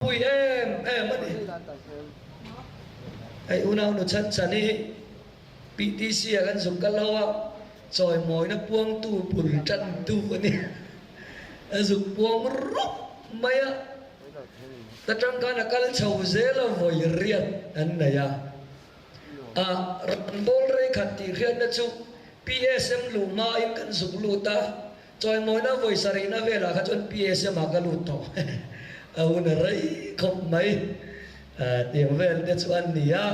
Pui em em a ni. Hei unaunu chhan chhan hi PTC ah kan zuk kal ho a, chawimawina puangtu bul tantu a ni. A zuk puang rup mai a, ta tang khan a kal chho zel a vawi riat an nei a. A rawnbawl rei khat tih hriatna chu PSM luh hmain kan zuk lut a, Chawimawina vawi sarihna velah kha chuan PSM ah ka lut tawh a hun a rei khawp mai. Tiang vel te chu an ni a,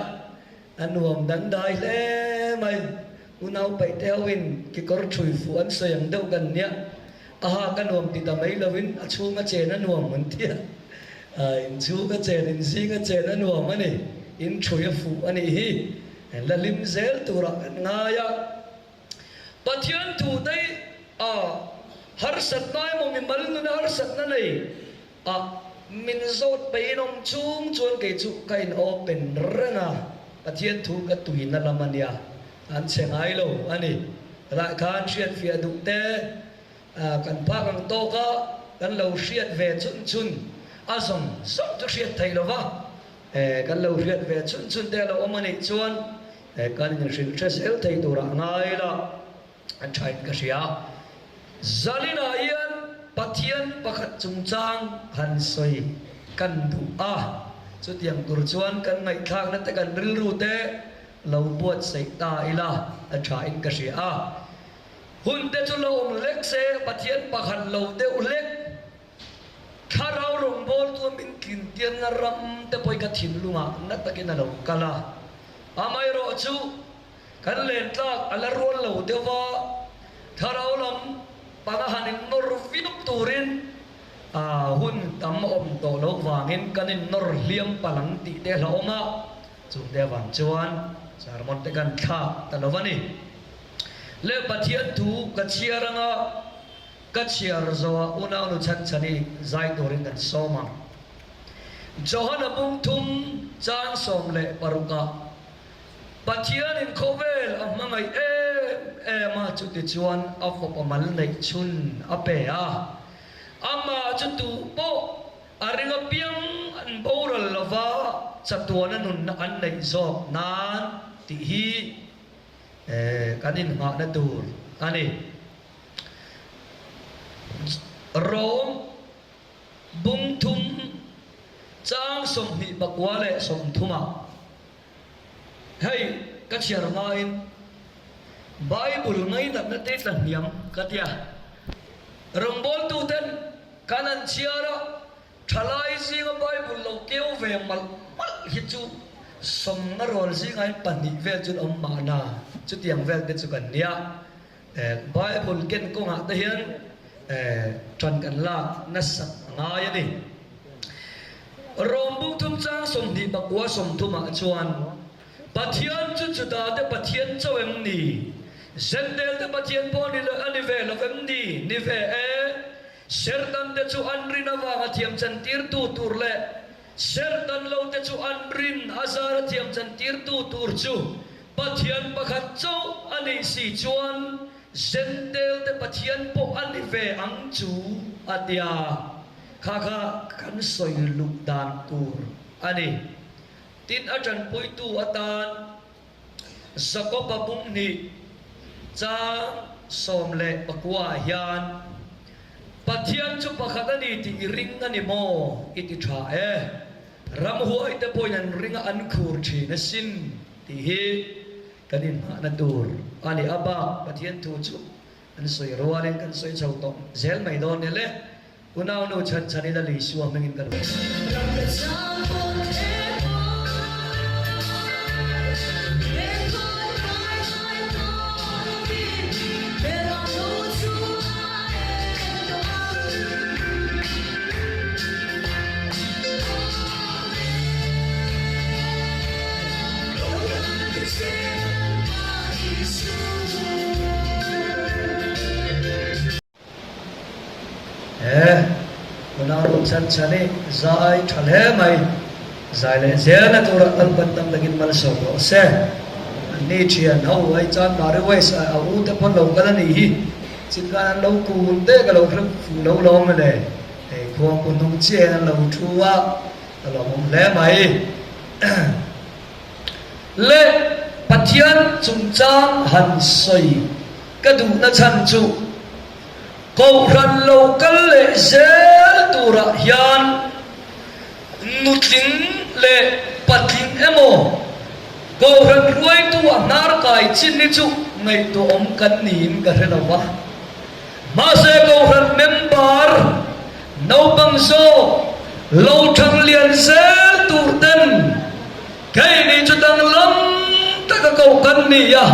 a nuam dangdai hle mai. Unau paih te hoin kekawr thui fuh an sawi ang deuh kan nia, a ha ka nuam ti ta mai loin a chhung a chen a nuam an ti a, inchhung a chen inzing a chen a nuam a ni, in thui a fuh a nih hi, la hlim zel turah kan ngai a. Pathian thu daih a harsatna emaw mimal nuna harsatna nei a min zawt peihin awm chung chuan kei chu ka in open reng a, Pathian thu ka tuina lam a nia, an chhe ngai lo a ni. Helai khan hriatfiah duh te kan phak ang tawk a, kan lo hriat ve chhun chhun a zawng zawng chu hriat theih lo va, kan lo hriat ve chhun chhun te a lo awm a nih chuan He kan inhrilh hre zel thei turah ngai la a thain ka hria. Zalinah hian Pathian pakhat chungchang han sawi kan duh a, chutiang tur chuan kan ngaihthlakna te kan rilru te lo buatsaih ta ila a thain ka hria a. Hun te chu lo awm hlek se Pathian pakhat lo deuh hlek Thlarau rawngbawltu min tlintianna ram te pawhin ka thinlungah na takin a lo kal a. Amaherawh chu kan lentlak a la rual lo deuh va, thlarau lam panga han innawr viau turin hun tam a awm tawh loh vangin kan innawr hliam palh ang tih te a hlauhawm a, chungte avang chuan sermon te kan thlak ta lo va ni. Le Pathian thu ka chhiar anga. Ka chhiar zawhah unaunu chhanchhani zai turin kan sawm ang. Johana bung thum chang 16 ah Pathianin khawvel a hmangaih em em a, chutichuan a fawpa mal neih chhun a pe a. Amah chu tu pawh a ring apiang an boral lova chatuana nunna an neih zawk nan tih hi kan inngahna tur a ni. Rom bung thum chang 29 leh 30 ah hei ka chhiar hmain Bible ngainatna te tla hniam ka tia. Rawngbawltuten kan han chhiar a, thalai zinga Bible lo keu ve malh malh hi chu sawmna rual zingah hian pahnih vel chu an awm mahna chutiang vel te chu kan nia. Bible ken kawngah te hian ṭan kan lak nasat a ngai a ni. Rom bung thum chang 29 30 ah chuan, Pathian chu Juda te Pathian chauh em ni? Zendel te Pathian pawh ni a ni ve lo em ni? Ni ve e. Serhtan te chu an rin avanga thiam chantirtu tur leh Serhtan lo te chu an rin a zara thiam chantirtu tur chu Pathian pakhat chauh a nih si chuan Zentel te Pathian pawh a ni ve ang chu a ti a, kha kha kan sawi luh dan tur a ni. Tin a tanpuitu atan Jakoba bung hnih chang 19 ah hian Pathian chu pakhat a ni tih i ring a ni maw? I ti tha e. Ramhuai te pawhin an ring a an khur thin asin tih hi kan inhmahna tur a ni. A bak Pathian thu chu an sawi rualin kan sawi chho tawh zel mai dawn nia le. Unaunu chhan chhan ila Lisua hmingin ka lo. He unau chan chhan hi zai tha hle mai. Zai leh zelna turah Lalpan tam takin malsawm rawh se. Anni thian ho ai chuan Mari West a u te pawn lo kal a nih hi. Chinkan an lo kun te ka lo hre fuh lo lawm le. Hei khua pu hnung chiah hian an lo thu a. A lawmawm hle mai. Le Pathian chungchang han sawi ka duhna chhan chu Kohhran lo kal leh zel turah hian nutling leh patling emaw Kohhran ruaitu a hnar kai chin hi chu ngaihtuahawm kan niin ka hre lo va. Mahse Kohhran member naupang zawk lo thang lian zel tur ten keini chu danglam taka koh kan ni a,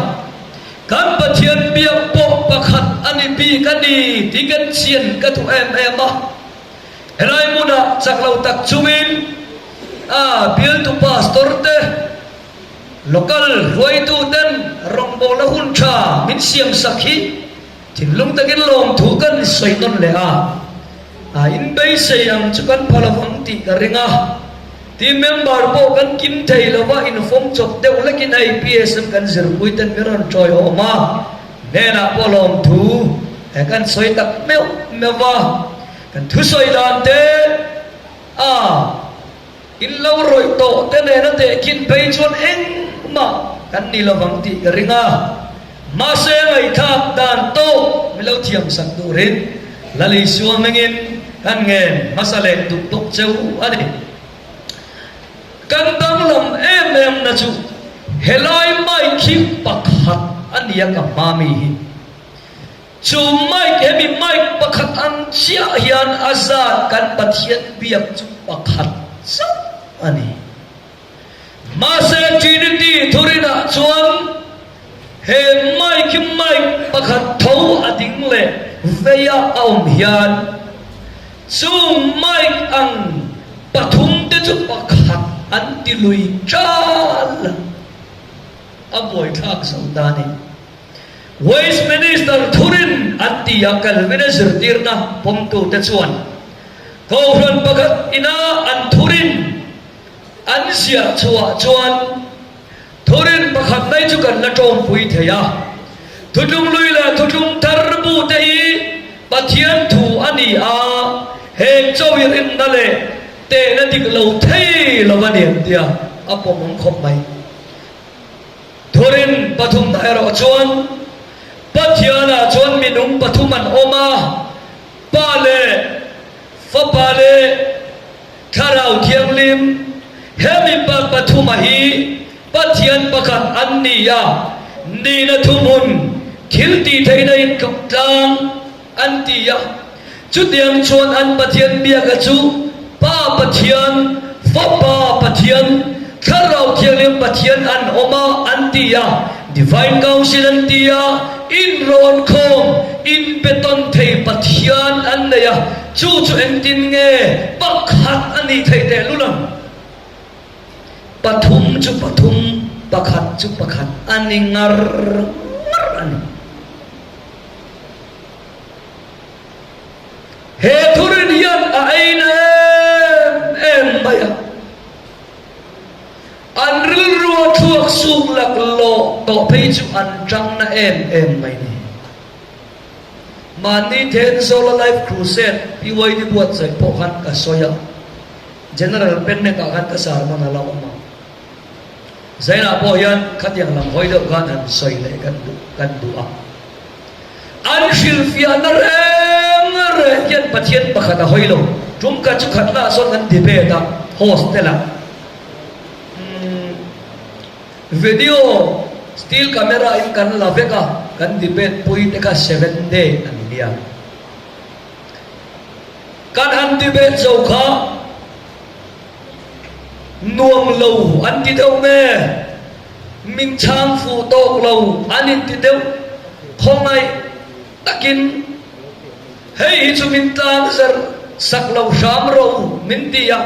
kan Pathian biak pawh pakhat a ni bik a ni tih kan chian ka duh em em a. Helai hmunah chak lo tak chungin a bialtu pastor te, local hruaitu ten rawngbawlna hun tha min siam sak hi Thinlung takin lawmthu kan sawi nawn leh a, a inbeisei ang chu kan pha lovang tih ka ring a. Team member pawh kan kim thei lova infawm chawp deuh lekin hei PSM kan zirpui ten min rawn ṭawihawm a, hnenah pawh lawmthu he kan sawi tak meuh meuh va, kan thusawi dan te a. In lo rawih tawh te nena tehkhin phei chuan engmah kan ni lovang tih ka ring a, mahse ngaihthlak dan tawk min lo thiam sak turin Lal Isua hmingin kan ngen hmasa leh duh bawk cheu a ni. Kan danglam em em na chu helai mic hi pakhat a nia ka hma mi hi. Chu mic hemi mic pakhat ang chiah hian a zat kan Pathian biak chu pakhat chauh a ni. Mahse Trinity thurinah chuan he mic hi mic pakhat tho a ding leh veia a awm hian chung mic ang pathum te chu pakhat an ti lui ṭal a buaithlak zo ta a ni. Westminster thurin an ti a, Calvin-a zirtirna pawmtute chuan Kohhran pakhat ina an thurin an ziah chhuah chuan thurin pakhat mai chu kan la tawngpui thei a, Thutlung lui leh Thutlung thar bute hi Pathian thu a ni a, heng chawi rinna leh tehna dik lo thei lo a ni an ti a, a pawmawm khawp mai. Thurin pathumna erawh chuan Pathianah chuan minung pathum an awm a, Pa leh Fapa leh Thlarau Thianghlim. He mipa pathuma hi Pathian pakhat an ni a, nihna thuhmun thil tih theihna intluk tlang an ti a. Chutiang chuan an Pathian biaka chu Pa Pathian, Fapa Pathian, Thlarau Thianghlim Pathian an awm a an ti a, Divine Council an ti a, inrawn khawm, inbe tawn thei Pathian an nei a, chu chu engtin nge pakhat a nih theih tehlul ang? Pathum chu pathum, pakhat chu pakhat a ni ngar ngar a ni. He thurin hian a ei na em em mai a, an rilrua thluak suk laklawh tawh phei chu an tang na em em mai ni. Mahni Thenzawl a Life Crusade PYD buatsaih pawh khan ka sawi a, General Pennek ah khan ka sermon a la awm a, Zainah pawh hian khatiang lam hawi deuh khan han sawi leh kan duh kan duh a. An hrilhfiahna reng reng hian Pathian pakhat a hawi lo. Tum khat chu khatna ah sawn kan debate a, hostel ah video still camera in kan la vek a, kan debate pui te kha seven day an nia. Kan han debate zo kha Nuam lo an ti deuh nge? Min chhang fuh tawk lo an inti deuh khawngaih takin hei hi chu min tlang zar sak lo hram rawh u min ti a,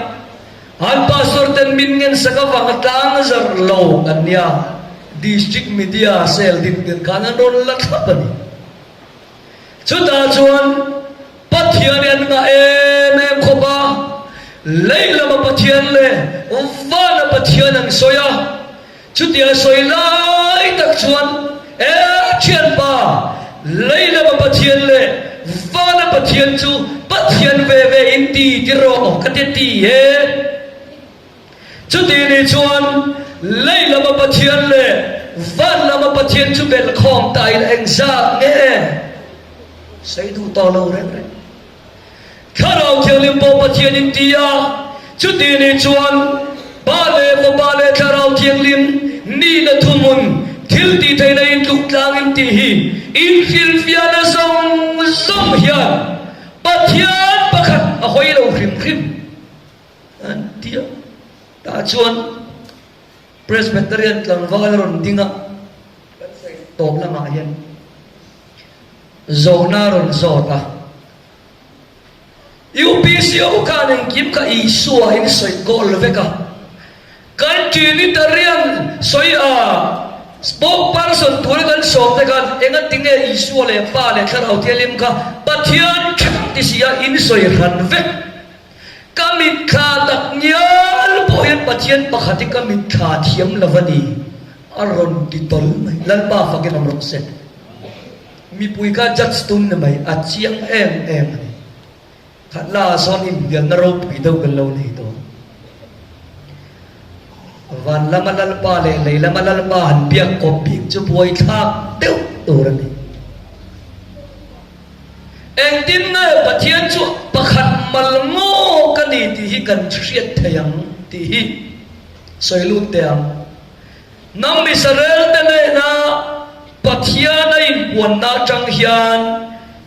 an pastor ten min ngen sak avanga tlang zar lo kan nia, district media cell din tir khan an rawn la thlap a ni. Chutah chuan Pathian hi an ngah em em khawp a, lei lama Pathian leh vana Pathian an sawi a. Chutia sawi lai tak chuan, E thianpa, lei lama Pathian leh vana Pathian chu Pathian ve ve in ti ti rawh ka ti ti e. Chuti ni chuan lei lama Pathian leh van lama Pathian chu belhkhawm ta ila engzat nge sawi duh tawh lo reng reng. Thlarau Thianghlim pawh Pathian in ti a, chuti ni chuan Pa leh Fapa leh Thlarau Thianghlim nihna thuhmun thil tih theihna in tluk tlang in tih hi inhrilhfiahna zawng zawng hian Pathian pakhat a hawi lo hrim hrim an ti a. Tah chuan Presbyterian tlangval a rawn ding a, kan sawi tawp lamah hian zawhna a rawn zawt a. UPC ho khan engkim kha Isua in sawi kawl vek a, kan Trinitarian sawi a spokesperson tura kan sawm te khan engatinge Isua leh Pa leh Thlarau Thianghlim kha Pathian theuh ti si a in sawi hran vek. Ka mitthla tak ngial pawh hian Pathian pakhat hi ka mitthla thiam lo a ni a rawn ti tawl mai. Lalpa fakin awm rawh se. Mipui kha judge tum ni mai, a chiang em em a ni. Khatla ah sawn inhnialna ropui deuh kan lo nei dawn. Van lama Lalpa leh lei lama Lalpa han biak kawp bik chu buaithlak deuh tur a ni. Engtin nge Pathian chu pakhat mal ngawk a ni tih hi kan hriat thei ang tih hi sawi lut teh ang. Hnam Israel-te nena Pathian a inpuanna atang hian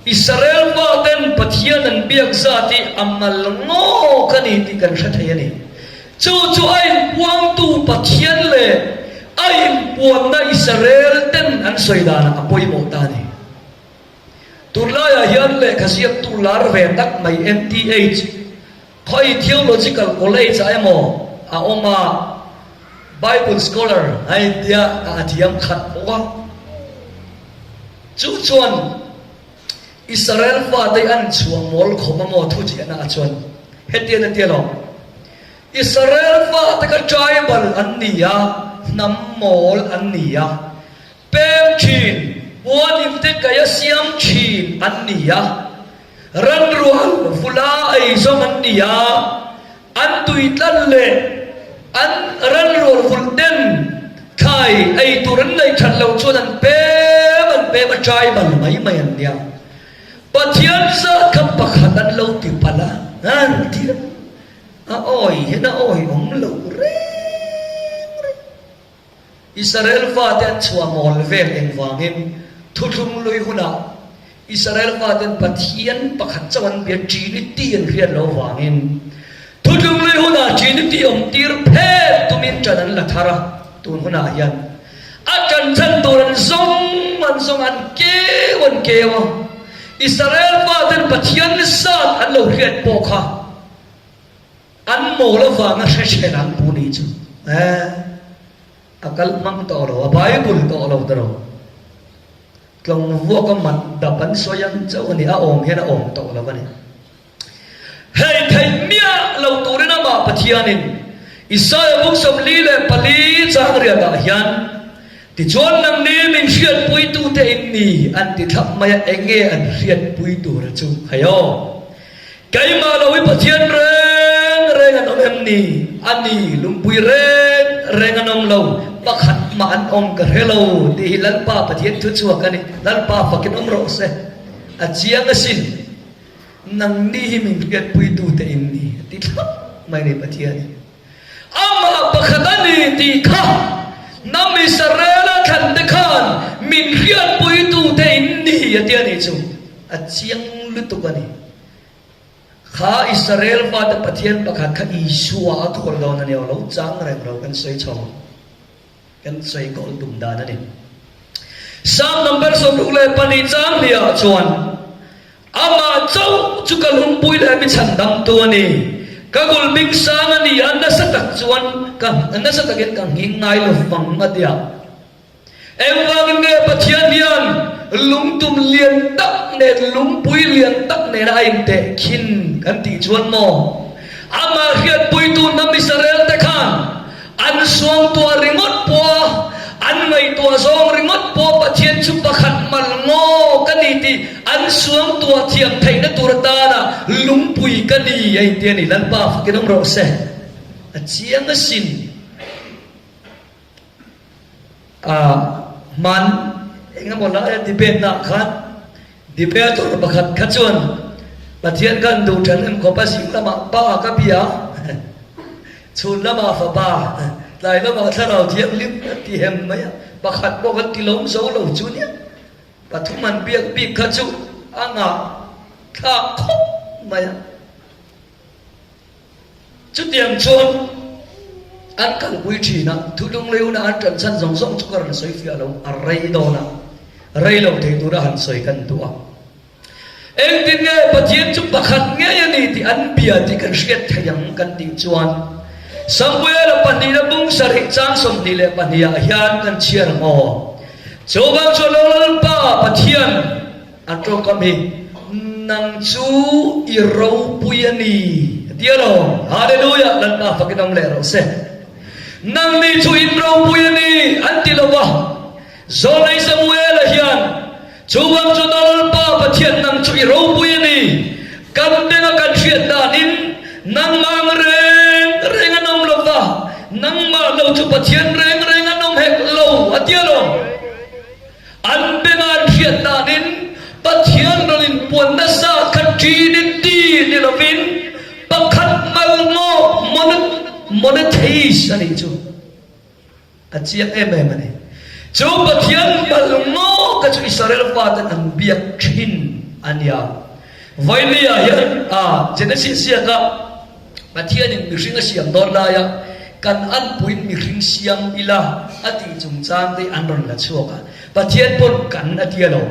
Israel faten Pathian an biak zat hi a mal ngawk a ni tih kan hre thei a ni. Chu chu a inpuangtu Pathian leh a inpuanna Israel-ten an sawi danah a pawimawh ta a ni. Tunlaiah hian lehkha ziaktu lar ve tak mai MTH Khawi Theological College ah emaw a awm a, Bible scholar a intia a thiam khat bawk a. Chu chuan Israel fate an chhuah mawl khawp a maw thu ziahna ah chuan hetian a ti alawm, Israel fate kha tribal an ni a, hnam mawl an ni a, Pem thin, puan inte kaia siam thin an ni a, ranrual vula eizawng an ni a, an tuitlan leh an ranrual vulh ten thlai ei tur an neih that loh chuan an pem an pem a tribal mai mai an nia. Pathian zat kha pakhat an lo ti palh a, an ti a, a awi hian a awi awm lo reng reng. Israel fate an chhuah mawl vel engvangin thuthlung lui hunah Israel faten Pathian pakhat chauh an bia Trinity an hriat lo vangin thuthlung lui hunah Trinity awm tir phet tumin ṭan an la thar a, tun hunah hian a ṭan chhan tur an zawng an zawng an keu an keu a, Israel faten Pathian zat an lo hriat pawh kha An mawl avanga hre ṭhen an pu nih chu eh a kal hmang tawh lo, a Bible tawh lo tawh lo. Tlawng vuaka mat dap an sawi ang chauh a ni, a awm hian a awm tawh lo a ni. Hei theih miah lo turin amah Pathianin Isaiah buk 44 chang riatah hian Tichuan nangni min hriatpuitute in ni an ti thlap mai a, enge an hriatpui tura chu? Hei aw! Keimah lo hi Pathian reng reng an awm em ni? A ni, lungpui reng reng an awm lo, pakhat mah an awm ka hre lo tih hi Lalpa Pathian thu chhuak a ni. Lalpa fakin awm rawh se. A chiang asin, nangni hi min hriatpuitute in ni a ti thlap mai ni Pathianin. Amah pakhat a ni tih kha hnam Israela thlante khan min hriatpuitute in ni a ti a nih chu a chiang lutuk a ni. Kha Israel fate Pathian pakhat kha Isua a kawl dawn a ni aw, lo chang reng lo kan sawi chho. Kan sawi kawl tum dan a ni. Psalm number 62 chang hliah chuan, Amah chauh chu ka lungpui leh mi chhandamtu a ni. Ka gul bik sang a ni a, nasa tak chuan ka nasa takin ka nghing ngai lo vang a ti a. Engvangin nge Pathian hian lungtum lian tak nen lungpui lian tak nena a inteh khin kan tih chuan maw? Amah hriatpuitu hnam Israel te khan An suangtuah ringawt pawha an ngaihtuah zawng ringawt pawh Pathian chu pakhat mal ngaw ka ni tih an suangtuah thiam theihna tur atana lungpui ka ni a inti a ni. Lalpa fakin awm rawh se. A chiang asin. A hman engemaw laia debate naah khan debater pakhat kha chuan Pathian khan duh then em khawp a zing lamah pa ka bia chhun lamah fapa tlai lamah thlarau thianghlim a ti hem mai a, pakhat pawh kan ti lawm zo lo chu nia. Pathum an biak bik kha chu a ngah thlak khawp mai a. Chutiang chuan an kalpui thin a, thuthlung lei huna an ṭan chhan zawng zawng chu ka rawn sawi fiah lo, a rei dawn a, rei lo thei tura han sawi kan duh a. Engtin nge Pathian chu pakhat ngei a ni tih an bia tih kan hriat thei ang kan tih chuan Samuela pahnihna bung sarih chang 22 ah hian kan chhiar ang aw. Chuvang chuan lo Lalpa Pathian an tawngkam hi nang chu i ropui a ni a ti alawm. Hallelujah! Lalpa fakin awm leh rawh se. Nangni chu in ropui a ni an ti lo va. Zawnei Samuela hian, Chuvang chu Lalpa Pathian nang chu i ropui a ni. Kan benga kan hriat danin nangmah ang reng reng an awm lo va, nangmah lo chu Pathian reng reng an awm hek lo, a ti alawm. An benga an hriat danin Pathian rawn inpuan nasa kha Trinity ni lovin pakhat mal ngawh monotheist a nih chu. A chiang em em a ni. Chu Pathian mal ngawk kha chu Israel faten an biak thin a nia. Vawilia hian a Genesis ziaka Pathianin mihring a siam dawn laia kan anpuiin mihring siam ila a tih chungchang te an rawn la chhuak a. Pathian pawn kan a tia lo.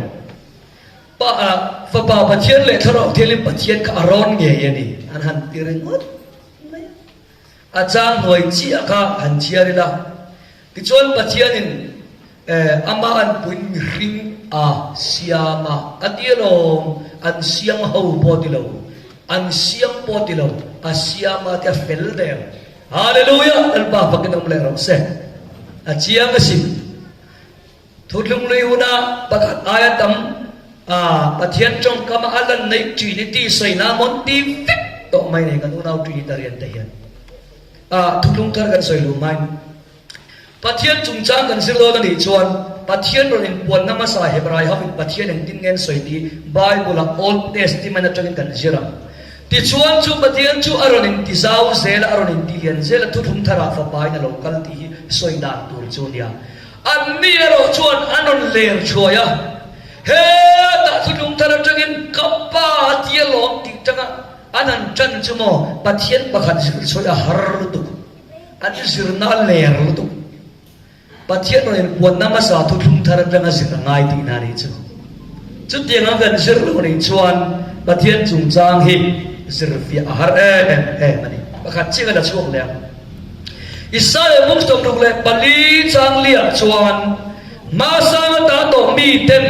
Pa a Fapa Pathian leh Thlarau Thianghlim Pathian kha a rawn ngei a ni an han ti ringawt mai a. A chang hnuai chiah kha han chhiar ila, tichuan Pathianin amah an puin mihring a siam a, a ti alawm, an siam ho pawh ti lo, an siam pawh ti lo, a siam a tia fel der. Hallelujah! Lalpa fakin awm leh rawh se. A chiang asin. Thuthlung lui huna pakhat aia tam a Pathian tawngkama a lan neih Trinity sawina mawn ti vek tawh mai nei kan unau Trinitarian te hian a thuthlung thar kan sawi luh hmain Pathian chungchang kan zir dawn a nih chuan Pathian rawn inpuanna hmasa Hebrai hovin Pathian engtin nge an sawi tih Bible a Old Testament atangin kan zir ang. Tichuan chu Pathian chu a rawn intizau zel a, a rawn intilian zel a, thuthlung tharah fapain a lo kal tih hi sawi dan tur chu a nia. Anni erawh chuan an rawn ler thuai a, Hetah chu lungthar atangin ka pa a ti alawm tih tanga an han tan chu maw Pathian pakhat zir chhuai a har lutuk, an zirna a ler lutuk. Pathian rawn inpuanna hmasa thu thlungthar atanga zir a ngai tihna a nih chu. Chutianga kan zir loh nih chuan Pathian chungchang hi zir fiah a har em em a ni. Pakhat chiah ka la chhuak leh ang. Israel buk 64 changli ah chuan hmasang ata tawh miten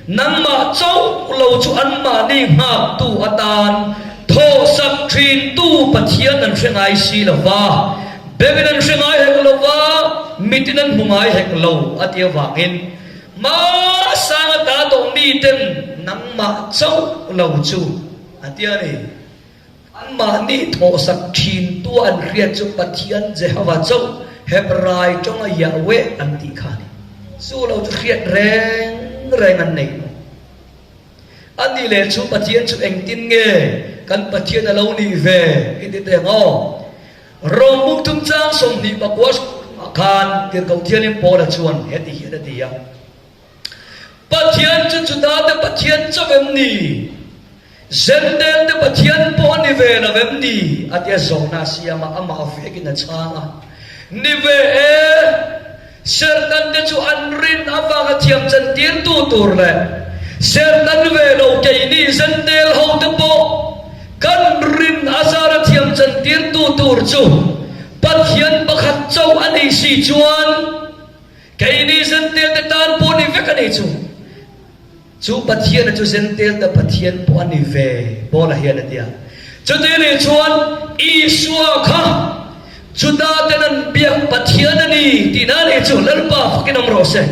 nangmah chauh lo chu anmahni nghaktu atan thawhsak thintu Pathian an hre ngai si lo va, bengin an hre ngai hek lo va, mitin an hmu ngai hek lo a ti avangin hmasang ata tawh miten nangmah chauh lo chu a ti a ni. Anmahni thawhsak thintu an hriat chu Pathian Jehova chauh, Hebrai tawnga Yahweh an tih kha a ni. Chu lo chu hriat reng reng an nei lo. A nih leh chu Pathian chu engtin nge kan Pathian a lo nih ve i ti teh ang aw? Rom buk chungchang 29 ah khan Tirhkoh Thianghlim Paula chuan heti hian a ti a. Pathian chu Juda te Pathian chauh em ni? Zendel te Pathian pawh a ni ve lo em ni? A ti a zawhna a siam a, amah vekin a chhang a. Ni ve e, Serhtan te chu an rin avanga thiam chantirtu tur leh Serhtan ve lo keini Zendel ho te pawh kan rin azara thiam chantirtu tur chu Pathian pakhat chauh a nih si chuan Keini Zentel te tan pawh ni vek a ni chu. Chu Pathiana chu Zentel te Pathian pawh a ni ve, Paula hian a ti a. Chuti nih chuan Isua kha Juda ten an biak Pathian a ni tihna a nih chu Lalpa fakin awm rawh se.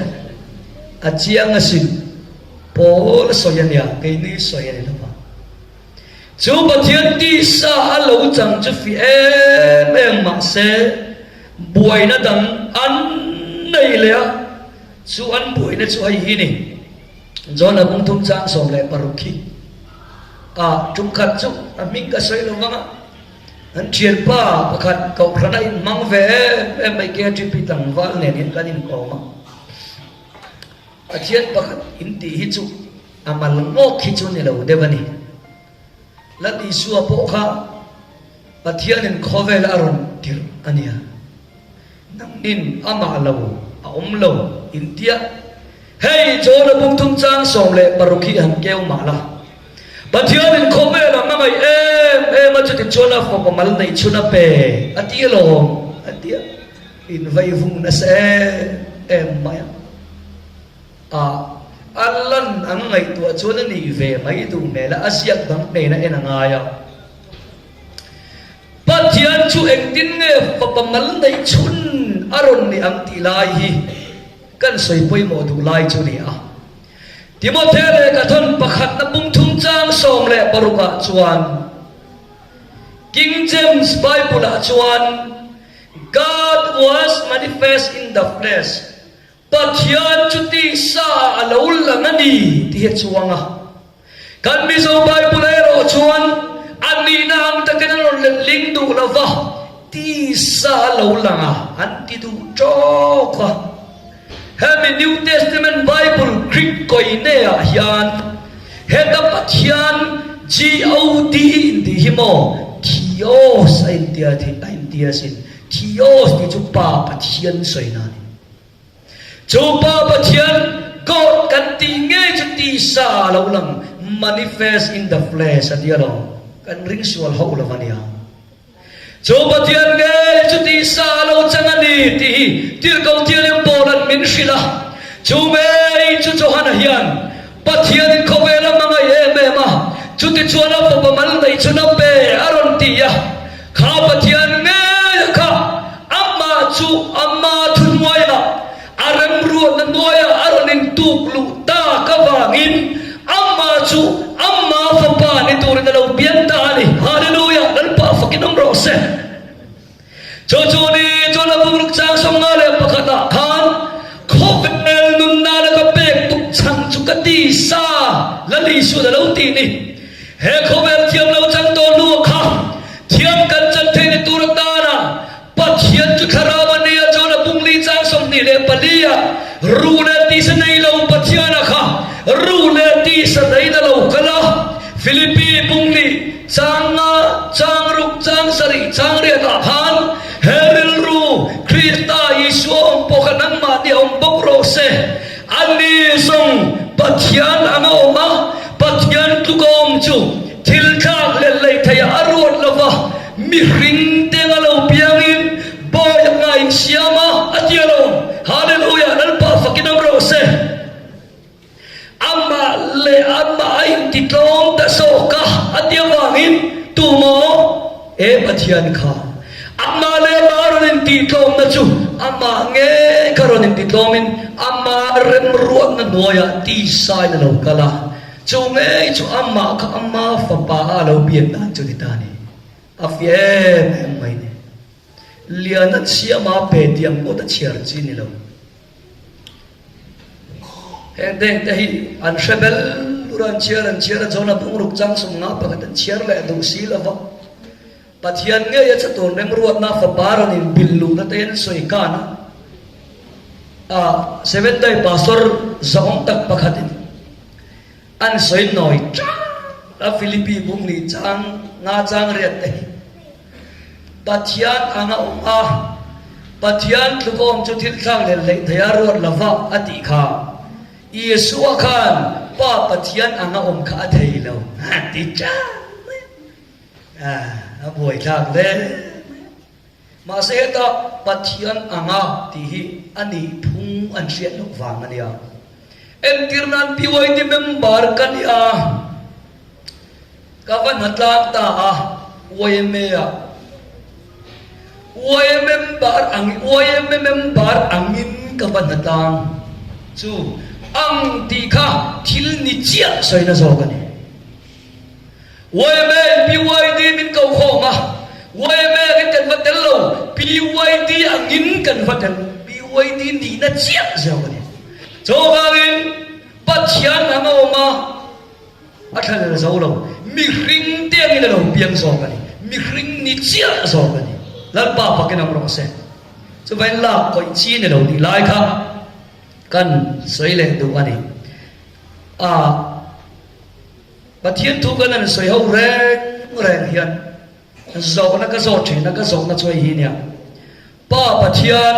A chiang asin, Paul sawi a nia, keini sawi a ni lo va. Chu Pathian tisa a lo chang chu fi em em mah. mah se buaina dang an nei leh a, chu an buaina chu hei hi ni. John-a bungthum chang 16 khi a tum khat chu a hming ka sawi lo vang a, an thianpa pakhat kohhran a inhmang ve em em mai KTP tlangval nen hian kan inkawm a. Pathian pakhat intih hi chu a mal ngawk hi chu ni lo deuh a ni. Lal Isua pawh kha Pathianin khawvel a rawn tirh a nia. Nangnin amah lo a awm lo intia hei Jona bungthum chang 16 hi han keu mah la. Pathianin khawvel a hmangaih em em a chuti chuan a fapa mal neih chhun a pe a ti alawm a tia. Invaivung nasa em em mai a. A a lan ang ngaihtuah chuan a nih ve mai duh hmel a, a ziak dang hnena en a ngai a. Pathian chu engtin nge fapa mal neih chhun a rawn ni ang tih lai hi kan sawi pawimawh duh lai chu ni a. Timothea lehkha thawn pakhatna pumthum chang 16 ah chuan King James Bible ah chuan God was manifest in the flesh, Pathian chu tisa ah a lo lang a ni tih hi a chuang a. Kan Mizo Bible erawh chuan a nihna ang takin a rawn letling duh lo va, tisa a lo lang a an ti duh tawk a. Hemi New Testament Bible Greek Koine ah hian heta Pathian God intih hi maw Theos a intia a intia asin. Theos tih chu Pa Pathian sawina a ni. Chu Pa Pathian God kan tih ngei chu tisa a lo lang, manifest in the flesh a tia lo. Kan ring sual hauh lo a nia. Chu Pathian ngei chu tisa a lo chang a ni tih hi Tirhkoh Thianghlim Paula'n min hrilh a. Chu ngei chu Johana hian Pathianin khawvel a hmangaih em em a, chutichuan a fapa mal neih chhun a pe a rawn ti a. Kha Pathian ngei kha amah chu ama thuhnuaiah A remruatna hnuaiah a rawn intuk luh tak avangin amah chu ama fapa ni turin a lo piang ta a ni. Hallelujah! Lalpa fakin awm rawh se. Chu chu ni chuan a bungruk chang 51 ah khan khawvel nunna laka pek tuk chhan chu ka ti sa Lal Isuan a lo ti ni. He khawvel thiam lo chang tawh hnu kha thiam kan chan theih ni tur atana Pathian chu thlarau a nia chuan a bungli chang 24 ah ruh leh tisa nei lo Pathian a kha ruh leh tisa nei na lo kal a, Philippi bungli chang nga, chang ruk, chang sarih, chang riat ah khan he rilru Krista Isua awm pawh kha nangmahni a awm bawk rawh se. Ani zawng Pathian anga awm a, Pathian tluk a awm chu thil thlak leh lei theih ah a ruat lo va, Mihring te nga lo piangin bawi a nga insiam a, a ti a lo. Hallelujah! Lalpa fakin awm rawh se. Amah leh amah a intitlawm ta zawk a, a ti avangin tumaw e Pathian kha amah leh amah a rawn intihtlawmna chu amah ngei kha rawn intitlawmin amah remruatna hnuaiah tisain a lo kal a. Chu ngei chu amah kha ama fapa a lo biak dan chu ni ta a ni. A fiah em em mai ni. Liana chhiama pe tiang ngawt a chhiar chi ni lo. Heng deng te hi an hre bel ur a, an chhiar an chhiar a, Jona bungruk chang 51 an chhiar leh duh si lo va. Pathian ngei a chatuan remruatna fapa rawn inbilh luhna te an sawi kan a. A Seventh-day Pastor zahawm tak pakhatin an sawi nawi tang a Philippi bung ni chang nga chang riat te hi Pathian anga awm a, Pathian tluk awm chu thil thlak leh hleih thei a ruat lova a tih kha Isua khan Pa Pathian anga awm kha a thei lo a ti tang mai a, a buaithlak hle mai a. Mahse heta Pathian anga tih hi a nih phung an hriat loh vang a nia. Entir nan PYD member ka ni a, ka va hnatlang ta a yma ah. Yma member ang yma member angin ka va hnatlang chu ang tih kha thil ni chiah sawina zawk a ni. Yma in PYD min ko khawm a, yma in kan va tel lo. angin kan va tel BYD nihna chiah zawk a ni. Chuvangin Pathian ang a awm a, a thlalel zo lo. Mihring te angin a lo piang zawk a ni. Mihring ni chiah zawk a ni. Lalpa fakin awm rawh se. Chuvangin lak kawih chi ni lo tih lai kha kan sawi leh duh a ni. A Pathian thu kan han sawi ho reng reng hian zawhna ka zawh thin a, ka zawhna chu hei hi nia. Pa Pathian,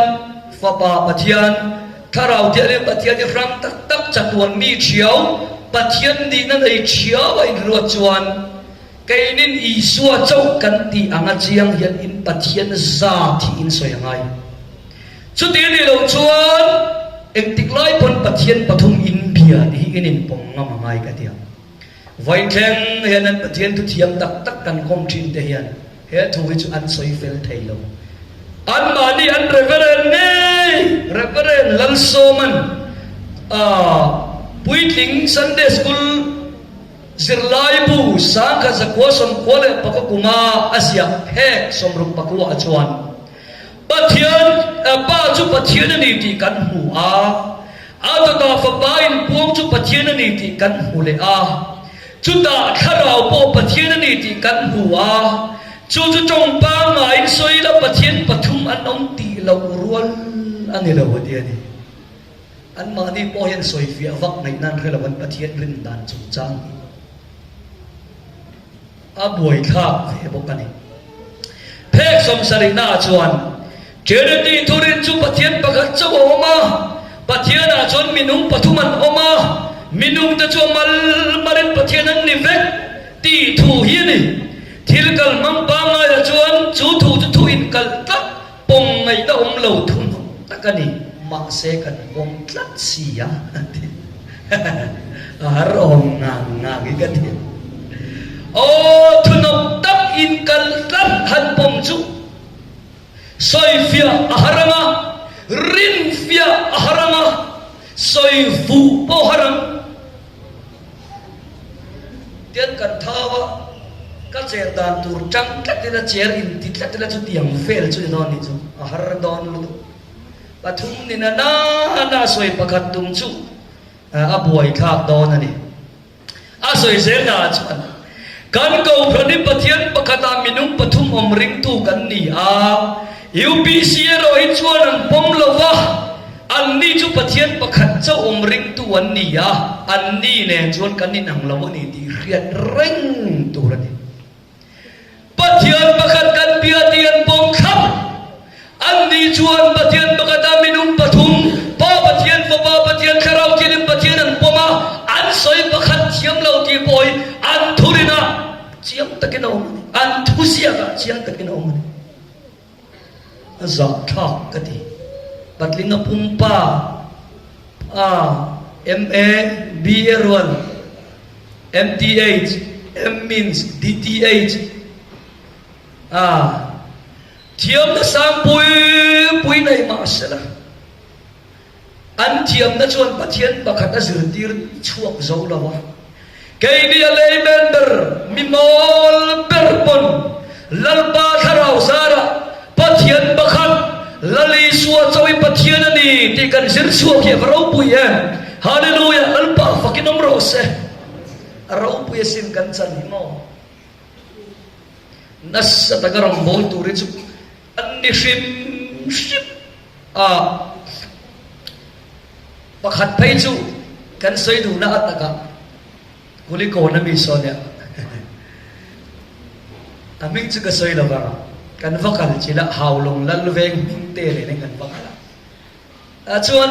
Fapa Pathian, Thlarau Thianghlim Pathian hi hrang tak tak chatuan mi thiau, Pathian nihna nei thiau a inruat chuan keinin Isua chauh kan tih anga chiang hian in Pathian zat hi in sawi a ngai. Chuti a nih loh chuan engtik lai pawn Pathian pathum in bia tih hi in inpawm ngam a ngai ka ti ang. Vawiin hian an Pathian thu thiam tak tak kan kawm thin te hian he thu hi chu an sawi fel thei lo. Anmahni an Reverend ngei, Reverend Lalsawman a puitling Sunday School zirlaibu sangkhat zakua sawmkua leh pakua kuma a ziah phek 69 ah chuan Pathian, Pa chu Pathian a ni tih kan hmu a, a dawtah Fapa inpuang chu Pathian a ni tih kan hmu leh a, chutah Thlarau pawh Pathian a ni tih kan hmu a, chu chu tawng pangaiin sawi ila Pathian pathum an awm tih loh rual a ni lo a ti a ni. Anmahni pawh hian sawifiah vak ngaihna an hre lo an Pathian rin dan chungchang hi. A buaithlak ve bawk a ni. Phek sawmsarihna ah chuan Trinity thurin chu Pathian pakhat chauh a awm a, Pathian ah chuan minung pathum an awm a, minung te chu a mal malin Pathian an ni vek tih thu hi a ni. Thil kal hmang pangngai ah chuan chu thu chu thu inkalh tlat pawm ngaihna awm lo thu hnawk tak a ni. Mahse kan pawm tlat si a a ti. A har awm ngang ngang hi ka ti. Aw thunawk tak in kal tlat han pawm chu sawifiah a har ang a, rinfiah a har ang a, sawi fuh pawh har ang. Tian kan thau a, ka cher dan tur tang tlat ila cher in ti tlat ila chutiang vel chu ni dawn nih chu a har dawn lutuk. Pathum ni na na sawi pakhat tum chu a buaithlak dawn a ni. A sawi zel naah chuan, Kan Kohhran hi Pathian pakhatah minung pathum awm ringtu kan ni a, UPC erawh hi chuan an pawm lo va, anni chu Pathian pakhat chauh awm ringtu an ni a, anni nen chuan kan inang lo a ni tih hriat reng tur a ni. Pathian pakhat kan bia tih an pawm thlap. Anni chuan Pathian pakhata minung pathum, Pa Pathian, Fapa Pathian, Thlarau Thianghlim Pathian an pawm a, an sawi pakhat thiam lo tih pawh hi an thurinah chiang takin a awm a ni. An thuziakah chiang takin a awm a ni. A zahthlak ka ti. Patlinga pumpa a MA, BA rual, MTH, MMins, DTH a thiamna sang pui pui nei mah sela an thiamna chuan Pathian pakhat a zirtir chhuak zo lo a. Keini a lei member mi mawl ber pawn Lalpa Thlarau zarah Pathian pakhat Lal Isua chawi Pathian a ni tih kan zir chhuak hi a va ropui em! Hallelujah! Lalpa fakin awm rawh se. A ropui asin kan chan hi maw? Nasa taka rawngbâwl tur hi chu an ni hrim hrim a. Pakhat phei chu kan sawi duhna a takah Kulikawn a mi sawn nia a hming chu ka sawi lo vang a, kan va kal chilh a, Haulawng Lalveng hming te nen in kan va kal a, tah chuan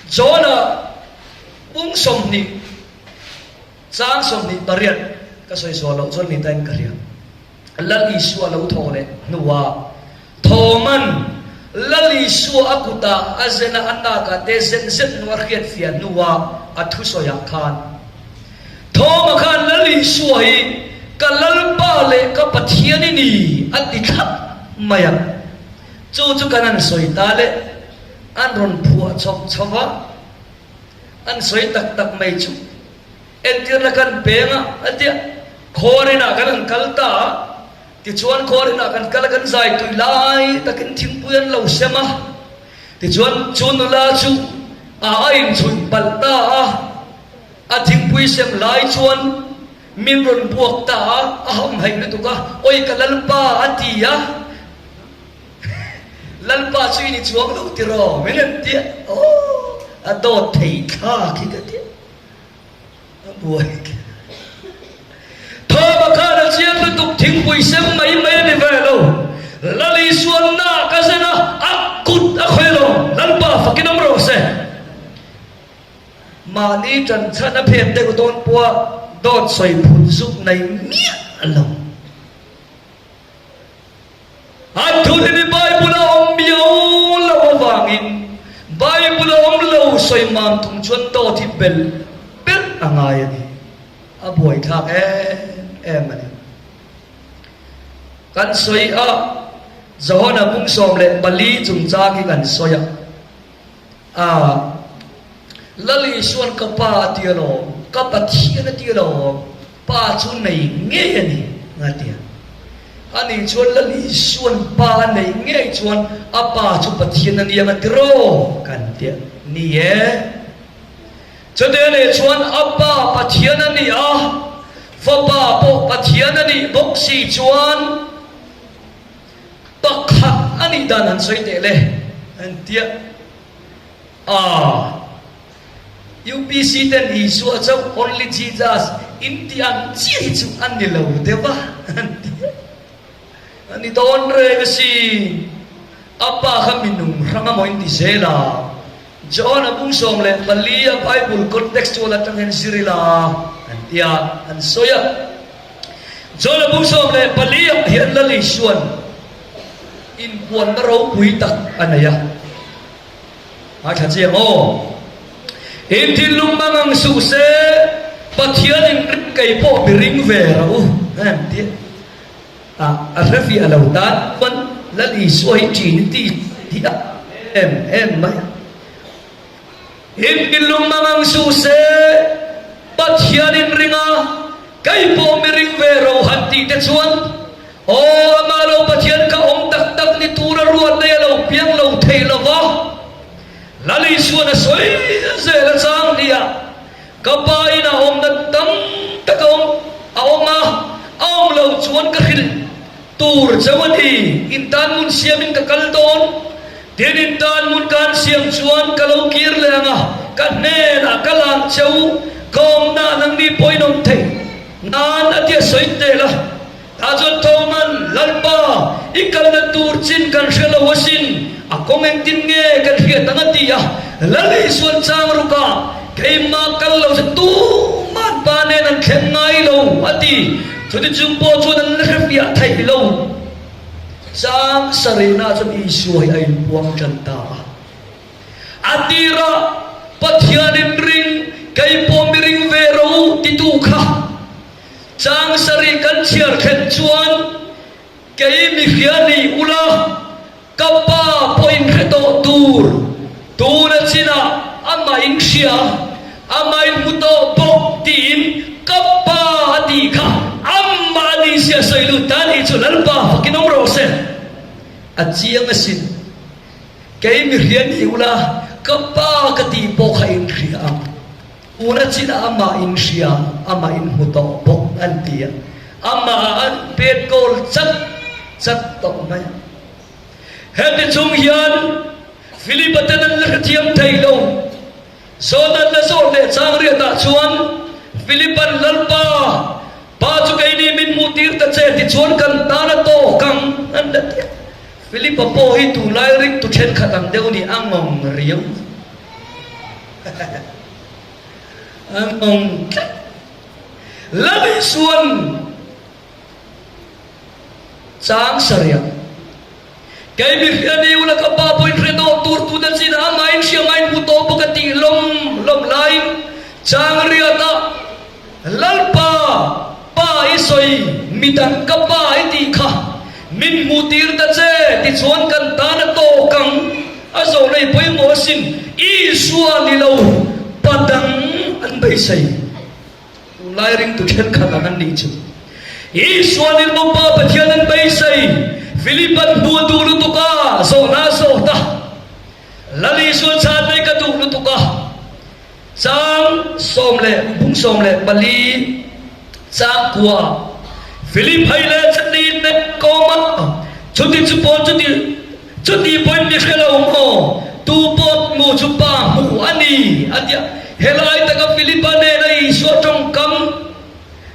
John-a pung 20 chang 28 ka sawi sual loh chuan ni tain ka hria. Lal Isua lo thaw leh hnuah Thawman Lal Isua a kutah a zen a, a nakah te zen zen hnu a hriat fiah hnuah a thusawiah khan Thawma khan Lal Isua hi ka Lalpa leh ka Pathian i ni a ti thlap mai a. Chu chu kan han sawi ta leh an rawn phuah chawp chho va, an sawi tak tak mai chu. Entirna kan peng a, a tia. Khaw rinah kan han kal ta a. Tichuan khuarinah kan kal a, kan zai tui lai takin thingpui an lo sem a. Tichuan chu nula chu a a inchhuih palh ta a, a thingpui sem lai chuan min rawn buak ta a, a hamhaih lutuk a, Awi ka Lalpa a ti a, Lalpa chu i ni chuang lo tiraw min rawn ti a, aw a dawt thei thlak hi ka ti a. A buai kher. Thawma khan a chiang lutuk thingpui sem mai mai a ni ve lo. Lal Isuan na ka zen a, a kut a khawi lo. Lalpa fakin awm rawh se. Mahni ṭan chhan a phen deuh dawn pawha dawt sawi phut zuk nei miah lo. An thulin i Bible a awm miau lo avangin Bible a awm lo sawi mam tum chuan dawt hi belh belh a ngai a ni. A buaithlak em em a ni. Kan sawi a, Johana bung 14 chungchang hi kan sawi a. A, Lal Isuan ka Pa a ti alawm, ka Pathian a ti alawm, Pa chu nei ngei a ni, a ti a. Ani chuan Lal Isuan Pa a neih ngei chuan a Pa chu Pathian a ni ang a ti raw, kan ti a. Ni e. Chute leh chuan a Pa Pathian a ni a, Fapa pawh Pathian a nih bawk si chuan, Pakhat a nih dan han sawi teh le an tia a UPC ten Isua chauh only Jesus in tih ang chiah hi chu a ni lo deuh a an tia a ni dawn reng a si a pa kha minung hrang amaw in ti zel a John a bung 14 a Bible contextual atang hian zir ila an tia an sawi a. John a bung 14 ah hian Lal Isuan inpuanna ropui tak a nei a. Ngaithla chiang aw. In thinlung mang ang suh se, Pathian in ring kei pawh mi ring ve rawh u an ti a. A hre fiah lo tan chuan Lal Isua hi Trinity hi a em em mai a. In thinlung mang ang suh se, Pathian in ring a, kei pawh mi ring ve ro han tih te chuan, Aw, amah lo Pathian ka awm tak tak ni tura ruat nei a lo piang lo thei lo va, Lal Isuan a sawi zel a chang nia, ka pa in a awmna tam tak a awm a awm a, a awm lo chuan ka hrilh Tur chauh a ni, in tan hmun siamin ka kal dawn. Tin, in tan hmun ka han siam chuan ka lo kir leh ang a, ka hnenah ka lang che u, ka awmna nangni pawhin awm thei nan a tia sawi tel a. Tah chuan Thoman, Lalpa, i kalna tur chin kan hre lo asin, a kawng engtin nge kan hriat ang a ti a. Lal Isuan chang rukah, Keimah kal lo che tuman pa nen an thleng ngai lo a ti. Chuti chung pawh chuan an la hre fiah theih lo. Chang sarihna chuan Isua hi a inpuang tan ta a. A tirah Pathianin ring, kei pawh mi ring ve ro titu kha chang sarih kan chhiar thlen chuan kei mi hria ni ula, Ka pa pawhin hre tawh tur tuna chinah amah in hria, amah in hmu tawh bawk tiin ka pa a tih kha amah a ni sia sawi lut ta nih chu Lalpa fakin awm rawh se. A chiang asin. Kei mi hria ni ula ka pa ka tih pawh kha in hria ang. Tuna chinah amah in hria, amah in hmu tawh bawk an ti a, amah ah an pet kawl chat chat tawh mai a. Heti chung hian Philip-a ten an la hrethiam thei lo. Zawn an la zawh leh chang riatah chuan Philip-a'n Lalpa, Pa chu keini min hmuh tir ta che tichuan kan tan a tawk ang an la ti a. Philip-a pawh hi tunlai ringtu thenkhat ang deuh ni a ngawng riau. An awm tlat. Lal Isuan chang sarih Kei mi hria ni ula ka pa pawhin hre tawh tur tu te chin a amahin hria ngain hmu tawh bawk a tih lawm lawm laiin chang riat a Lalpa pa i sawi midang ka pa i tih kha min hmuh tir ta che tichuan kan tan a tawk ang a zawh nei pawimawh asin Isua ni lo pa dang an beisei tunlai ringtu thenkhat ang an nih chu Isua ni lo pa Pathian an beisei. Philip-a'n hmu a duh lutuk a, zawhna a zawt a. Lal Isua chhan mai ka duh lutuk a, chang 14 chang kua Philip hei leh chani nen kawm a, chuti chu pawh chuti chuti pawhin mi hre lo maw, tu pawh hmu chu pa hmu a ni a ti a. Helai taka Philip-a nena Isua tawngkam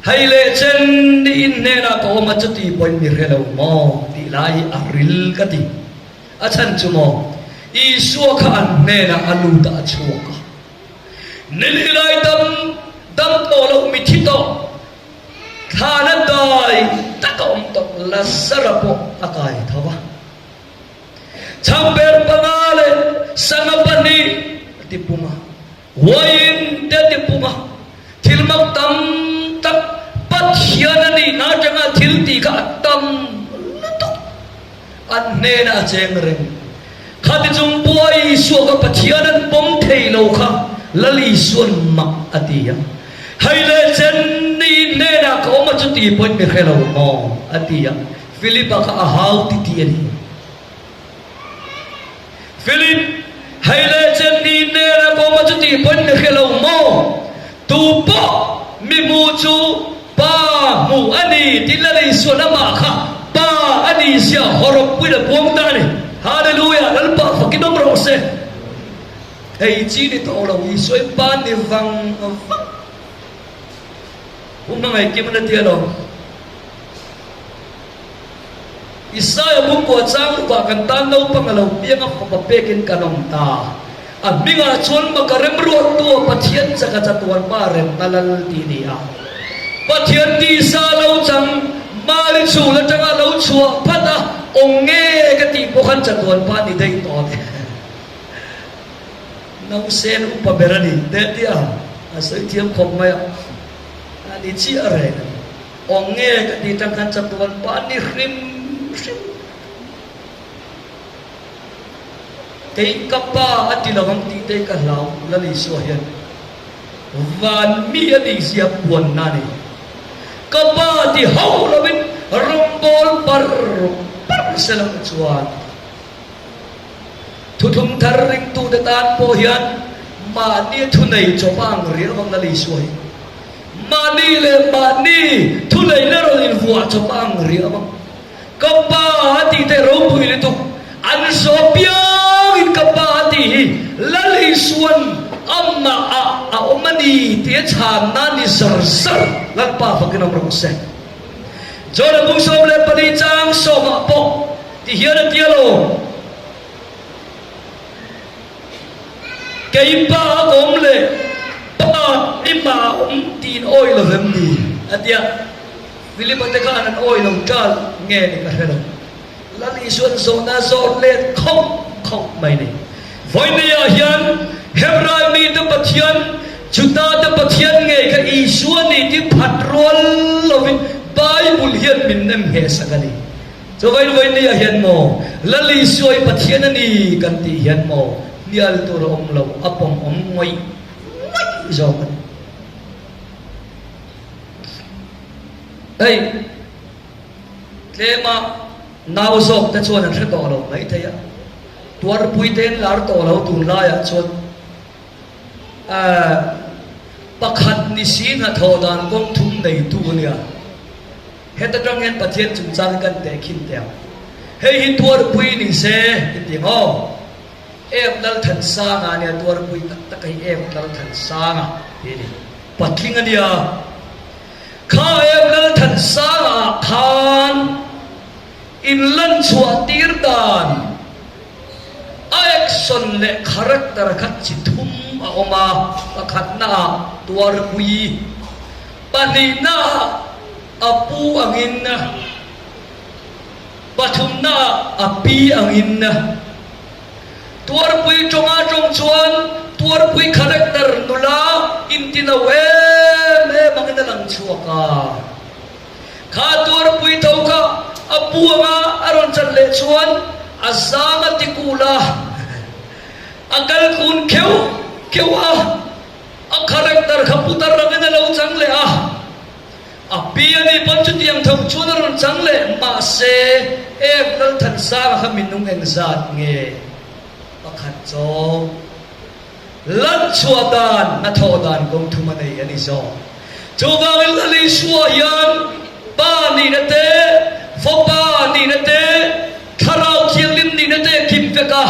hei leh chen ni in hnenah ka awm a, chuti pawhin mi hre lo maw tih lai hi a ril ka ti. A chhan chu maw, Isua kha an hnenah a lut a, a chhuak a. Nili lai dam dam tawh loh mithi tawh, thlana dai tak a awm tawh, Lazara pawh a kai tho a. Chhangper panga leh sangha pahnih a ti pung a, uaiin te a ti pung a. Thil mak tam tak Pathian a nihna atanga thil tih kha a tam lutuk. An hnenah a cheng reng. Khati chung pawha Isua kha Pathian an pawm thei lo kha Lal Isua'n mak a ti a. Hei leh chen ni hnenah ka awm a chuti pawhin mi hre lo maw? a ti a. Philip-a kha a hau ti ti a ni. Philip, hei leh chen ni hnenah ka awm a chuti pawhin mi hre lo maw? Tu pawh mi hmu chu Pa hmuh a ni tih Lal Isua'n amah kha Pa a ni zia hawrawppuiin a puang ta a ni. Hallelujah! Lalpa fakin awm rawh se. Hei chi ni tawh lo, Isua i Pa ni vang vang. Pu Hmangaihkim an a ti alawm. Isaia bungkua chang rukah kan tan naupang a lo piang a, fapa pekin kan awm ta. A hmingah chuan maka remruattu a Pathian chaka chatuan pa remna lal tih a ni a. Pathian tisa lo chang Mari chhul atanga lo chhuah phat a, awm nge ka tih pawh khan chatuan pa ni daih tawh a. Nausen upa ber a ni teh tia a sawi thiam khawp mai a, a ni chiah reng a ni. Awm nge ka tih tang khan chatuan pa ni hrim hrim. Kei ka pa a ti lo ang tih te ka hlau Lal Isua hian van mi a nih zia puanna a ni. Ka pa ti hauh lovin rawngbawl par par se lang chuan Thuthlung thar ringtute tan pawh hian mahni thunei chawpa ang riau ang Lal Isua hi. Mahni leh mahni thuneihna rawn invuah chawpa ang riau ang. Ka pa a tih te ropui lutuk an zawh piangin ka pa a tih hi Lal Isua'n amah ah a awm a ni tih a chhanna ni zar zar Lalpa fakin awm rawh se. John-a bung 14 chang sawmah pawh ti hian a ti alawm. Kei pa a awm leh pa i ma a awm tiin awi lo vem ni? a ti a. Philip-a te khan an awi lo ṭal nge ni ka hre lo. Lal Isua'n zawhna zawt let khawp khawp mai ni. Vawinia hian Hebrai mite Pathian, Juda te Pathian ngei kha Isua ni tih phat rual lovin Bible hian min nem ngheh sak a ni. Chuvain vawinia hian maw Lal Isua i Pathian a ni kan tih hian maw hnial tur a awm lo, a pawm awm ngawih ngawih zawk a ni. Hei. Tlema nau zawk te chuan an hre tawh lo mai thei a, tuarpui te an lar tawh lo tunlaiah chuan ahh pakhat ni si hnathawh dan kawng thum neitu a nia. Heta tang hian Pathian chungchang hi kan tehkhin teh ang. Hei hi tuarpui ni se in ti maw? Em Lalthansanga a nia tuarpui tak tak hi em Lalthansanga tih a ni. Patling a nia. Kha em Lalthansanga ah khan in lan chhuah tir dan a action leh character kha chi thum a awm a, pakhatna ah Tuarpui, pahnihna ah a pu angin, pathumna ah a pi angin. Tuarpui tawnga tawng chuan Tuarpui character nula intino em em angin a lang chhuak a. Kha Tuarpui tho kha a pu anga a rawn chan leh chuan a zang a ti kul a, a kal kun kheuh kheuh a, a character kha putar angin a lo chang leh a. A pi a nih pawn chutiang tho chuan a rawn chang leh mahse em. Lalthansanga kha minung engzat nge? Pakhat chawng. Lan chhuah dan, hnathawh dan kawng thum a nei a ni zawk. Chuvangin Lal Isua hian Pa nihna te, Fapa nihna te, Thlarau Thianghlim nihna te a kim vek a.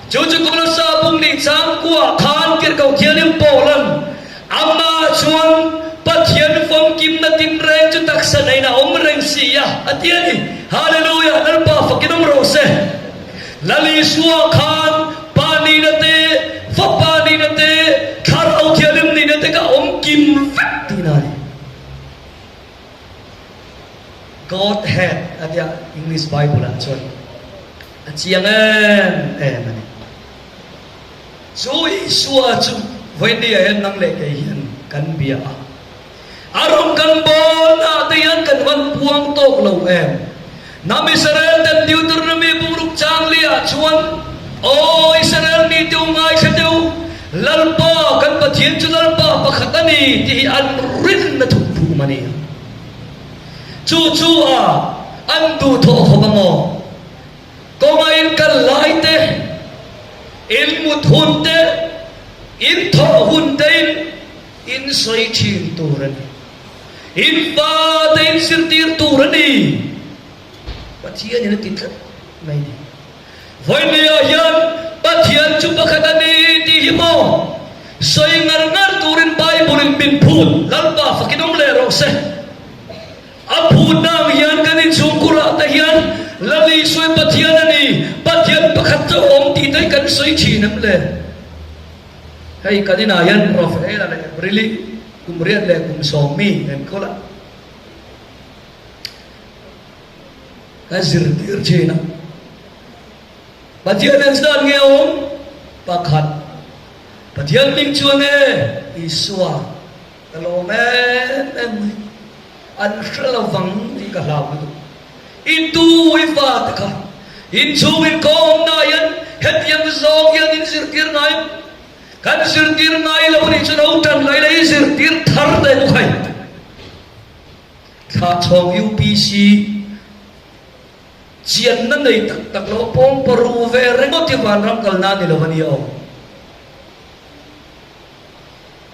Chu chu Kolosa bung nih changkuah khan Tirhkoh Thianghlim Paula'n Amah chuan Pathian famkimna tinreng chu taksa neiin a awm reng si a, a ti a ni. Hallelujah! Lalpa fakin awm rawh se. Lal Isua khan Pa nihna te, Fapa nihna te, Thlarau Thianghlim nihna te kha awm kim vek tihna a ni. Godhead a tia English Bible ah chuan a chiang em em a ni. Chu Isua chu vawiin ah hian nang leh kei hian kan bia a. A rawn kan bawnah te hian kan van puang tawk lo em? Hnam Israel ten Deuteronomy bungruk changli ah chuan, Aw Israel mite u ngaithla teh u, Lalpa kan Pathian chu Lalpa pakhat a ni tih hi an rinna thuk phum a ni. Chu chu a an duhthawh khawp ang aw. Kawnga in kal lai te, in mut hun te, in thawh hun te in, In sawi thin tur a ni. In fate in zirtir tur a ni. Pathianin a ti tlat mai ni. Vawinia hian Pathian chu pakhat a ni tih hi maw sawi ngar ngar turin Bible-in min phut Lalpa fakin awm leh rawh se. A phutna ang hian kan inchhungkurah te hian Lal Isua Pathian a ni, Pathian pakhat chauh a awm tih te hi kan sawi thin em le? Hei kan inah hian Rafaela leh Aprili kum riat leh kum sawmmi an kawl a, ka zirtir thin a. Pathian an zat nge a awm? Pakhat. Pathian hming chuan e Isua ka lawm em em mai. An hre lovang tih ka hlau lutuk. I tu i fa te kha inchhung inkawmna hian hetiang zawng hian in zirtir ngai em? Kan zirtir ngai lo nih chu lo tan lai la i zirtir thar te bawk hei. Thlahchhawng UPC chianna nei tak tak lo pawng paru ve ringawt hi vanram kalna ni lo a nia aw.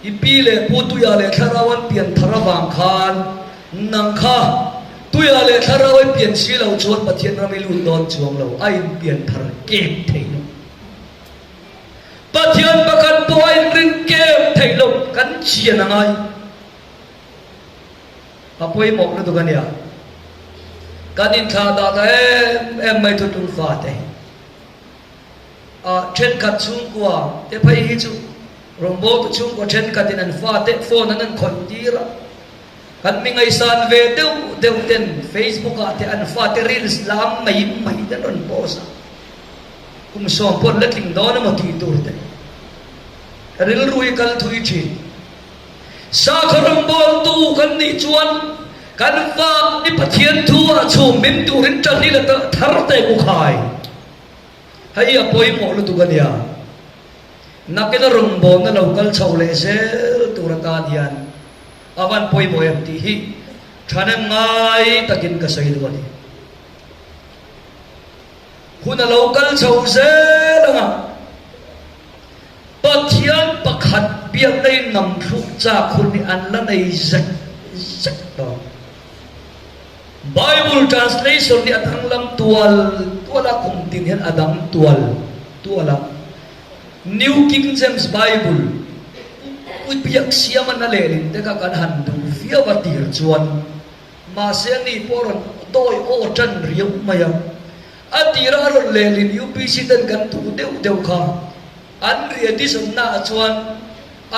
I pi leh pu Tuia leh Thlarau an pian thar avang khan nang kha Tuia leh Thlarau i pian si lo chuan Pathian ram i lut dawn chuang lo, a in pian thar kep thei lo. Pathian pakhat pawh a inrin kep thei lo, kan chian a ngai. A pawimawh lutuk a nia. Kan inthlah dah ta em em mai thutlung fate hi. A thenkhat chhungkua te phei hi chu rawngbawltu chhungkua thenkhatin an fate phone an an khawih tir a, kan mi ngaihsan ve deuh deuh ten Facebook ah te an fate reels lam mai mai te an rawn post a, kum sawm pawh an la tling dawn emaw tih tur te rilru hi kal thui thin. Sakhaw rawngbawltu kan nih chuan kan fa ni Pathian thu ah chhum min turin tan hi la thar te ku khai. Hei a pawimawh lutuk a nia. Nakina rawngbawlna lo kal chho leh zel tur atan hian a van pawimawh em tih hi thahnem ngai takin ka sawi duh a ni. Hun a lo kal chho zel anga Pathian pakhat biakna in ngamthluk chak hun hi an la nei zek zek dawn. Bible translation hi a danglam tual tual a, kum tin hian a dang tual tual a. New King James Bible Pu Biaksiama'n a lehlin te kha kan han duh viau a tir chuan, mahse ani pawh a rawn dawi aw tan riau mai a. A tira a rawn lehlin UPC ten kan duh deuh deuh kha an re-edition naah chuan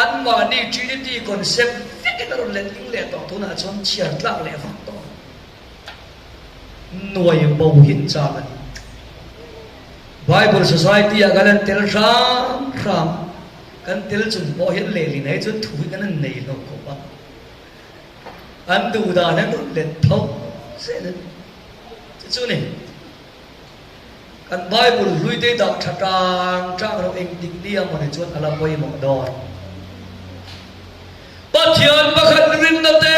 anmahni Trinity concept vekin a rawn letling leh tawh tunah chuan chhiar tlak leh vak tawh nuai bo hin chak a ni. Bible Society ah kan han tel hram hram, kan tel chung pawh hian lehlin ah hi chuan thu hi kan han nei lo khawp a, an duh dan an rawn let tho zel a ni. Chu chu ni. Kan Bible hlui te dah tha tang tang lo engtik ni ang mawni chuan a la pawimawh dawn. Pathian pakhat rinna te,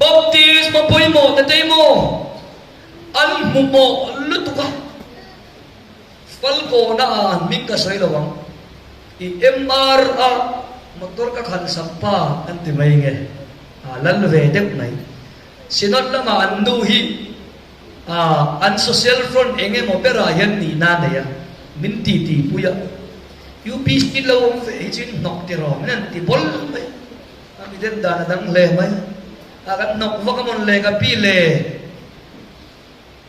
baptisma pawimawh te te maw an. hmu mawh lutuk a, Falkawna ah an hming ka sawi lo ang, i MR a motor ka khalh sak pa an ti mai nge, a lal ve deuh mai. Synod lamah an nu hi an social front eng emaw berah hian nihna a nei a, min ti ti pui a, UPC lo awm ve hi chu in hnawk ti rawh min han ti bawl mai a, mi den dan a dang hle mai a, kan hnawk vak a mawn le ka pi le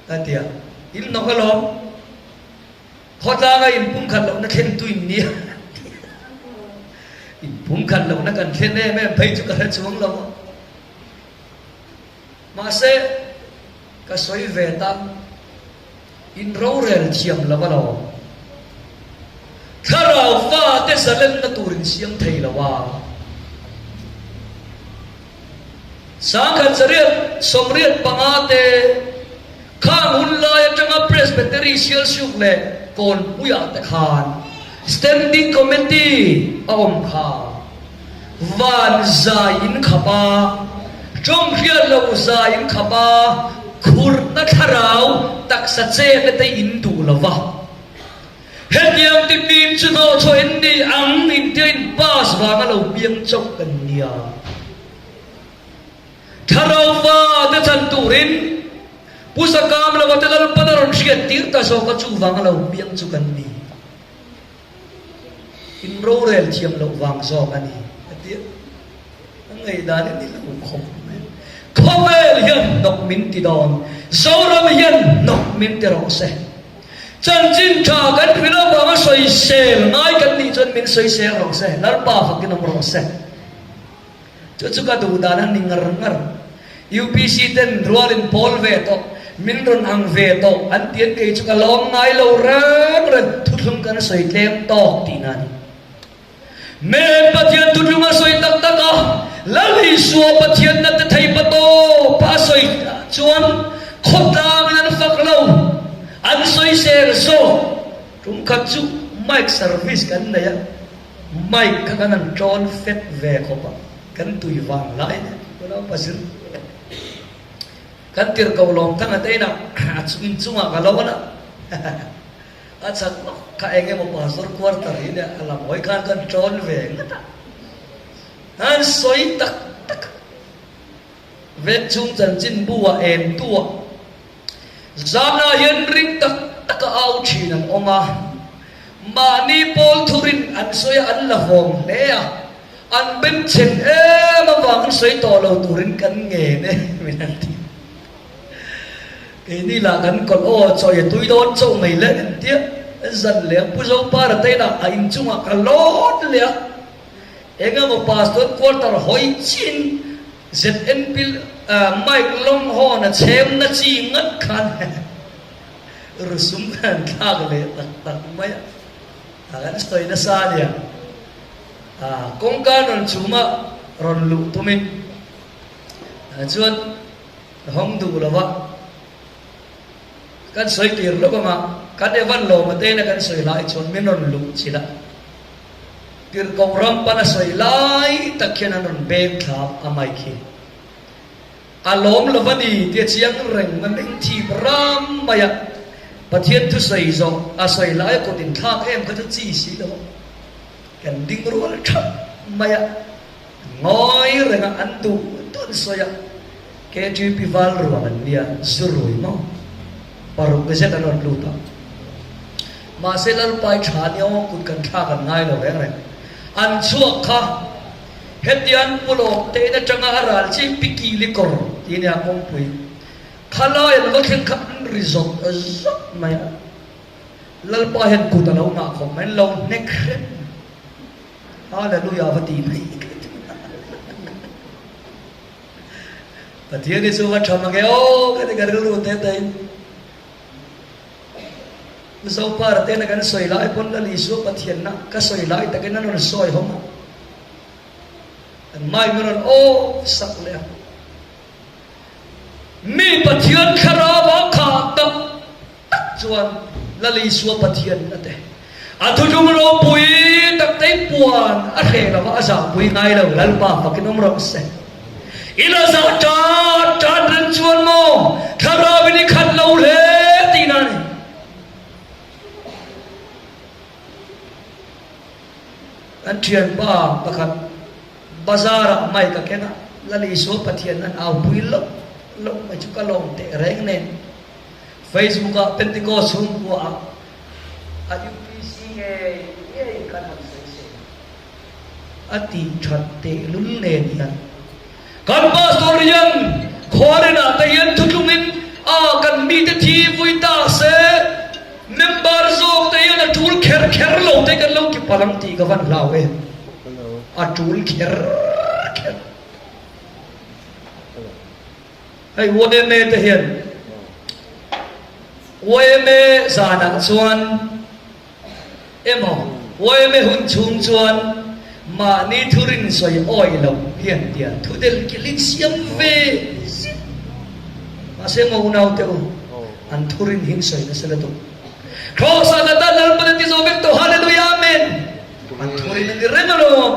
a ti a, in hnawk alawm, khawtlanga inpumkhat lohna thlentu in nia inpumkhat lohna kan thlen em em phei chu ka hre chuang lo a. Mahse, ka sawi ve ta, in rorel thiam lo a lo. Thlarau fate zalenna tur in siam thei lo a. Sangkhat zariat 85 te khang hun lai atanga Presbytery Sialsuk leh Kawnpuiah te khan Standing Committee a awm kha. Van zai in khap a, tawng hriat lo zai in khap a, khurhna thlarau taksa chetna te in duh lo va. Hetiang ti mim chu hnawhchhuah in ni ang intia in pass vanga lo piang chauh kan nia. Thlarau fa te chhan turin Pu Zakamlova te Lalpan a rawn hriat tir ta zawk a chuvanga lo piang chu kan ni. In rorel thiam loh vang zawk a ni a ti a, a ngaihdan hi ni lo khawp mai. Khawvel hian hnawk min ti dawn, Zoram hian hnawk min ti rawh se. Chanchin tha kan hrilh avanga sawisel ngai kan nih chuan min sawisel rawh se, Lalpa fakin awm rawh se. Chu chu ka duh dan a ni ngar ngar. UPC ten rual in pawl ve tawh, min rawn ang ve tawh an ti an kei chu ka lawm ngai lo reng reng, thuthlung kan sawi tlem tawk tihna a ni. Men Pathian thuthlung a sawi tak tak a, Lal Isua Pathianna te thei pa tawp a sawi chuan khawtlangin an fak lo, an sawisel zawk. Tum khat chu mic service kan nei a. Mic kha kan han ṭawn fet ve khawp a, kan tui vang lai nen unau pasir kan tir ko lawm thang a tein ah a chung in chungah ka lo a, a chak lawk kha eng emaw pastor quarter hi nia a lam hawi khan kan ṭawn ve ngat a, an sawi tak tak a, vek chung chanchinbu ah entu ah. Zanah hian ring tak taka au thin an awm a, mahni pawl thurin an sawi a, an la vawng hle a, an bengchheng em avangin sawi tawh lo turin kan ngen e min an ti. Keini lah kan kawlh aw chawi a tui dawn chauh mai le engtia zan leh Pu Zopara te inah a inchungah ka lawt leh a, engemaw pastor quarter hawi chin ZNP Mike Longhorn a chhem na chi ngat khan rusum kan thlak leh tak tak mai a, a kan sawi nasa a nia. Kawngka rawn chhuma rawn luh tumin chuan hawng duh lova kan sawi tir lawk anga kan Evan Lawma te ina kan sawi lai chuan min rawn luh chilh a. Tirhkoh ram pan a sawi lai tak hian an rawn beng thla a mai khi. A lawm lo va ni tia chiang reng a meng thip ram mai a, Pathian thusawi zawh a sawi lai a kut inthlak em kha chu chi si lo a, kan ding rual thap mai a, ngawi reng a an duh duh an sawi a, KTP val ruang an nia zu rui maw paruk zet an rawn lut a. Mahse Lalpai tha nia aw kut kan thlak an ngai lo reng reng. An chhuak kha hetian pulawm te in atanga a ral chi Pikili kawr tih nia kawngpui khalai an va thleng kha an ri zawt zawt mai a. Lalpa hian kut a lo ngah khawp mai, an lo hnek hrep mai. Hallelujah va ti mai ka ti. Pathian hi chu va tha mange aw ka ti ka rilru te te in. Zopara tena kan sawi lai pawn Lal Isua Pathianna ka sawi lai takin an rawn sawi hawm a. An mai min rawn aw sak leh a. Mi Pathian thlarau a khah tak tak chuan Lal Isua Pathianna te a thutlung ropui tak te puan a hreh lova a zahpui ngai lo Lalpa fakin awm rawh se. I la zah ṭat ṭat reng chuan maw thlarau in i khat lo hle. Kan thianpa pakhat bazar-ah mic a keng a, Lal Isua Pathian an aupui loh loh mai chu ka lawm teh reng nen. Facebook-ah Pentecost chhungkua-ah a UPC ngei ngei kan han sawi seh a tih that tehlul nen hian kan pastor hian khuarinah te hian thutlungin a kan mite thi vui ta se member zawk te hian a tul kher kher lo te kan lo ti palh ang tih ka van hlau em a tul kher kher. Hei yma te hian yma zanah chuan emaw yma hun chhung chuan mahni thurin sawi awi lo hian tia thu del kilh in siam ve zit. Mahse maw unau te u, an thurin hi in sawi nasa lutuk. Kraws ah ka tan Lalpan a ti zawh vek tawh Hallelujah Amen. An thurin a ni reng alawm.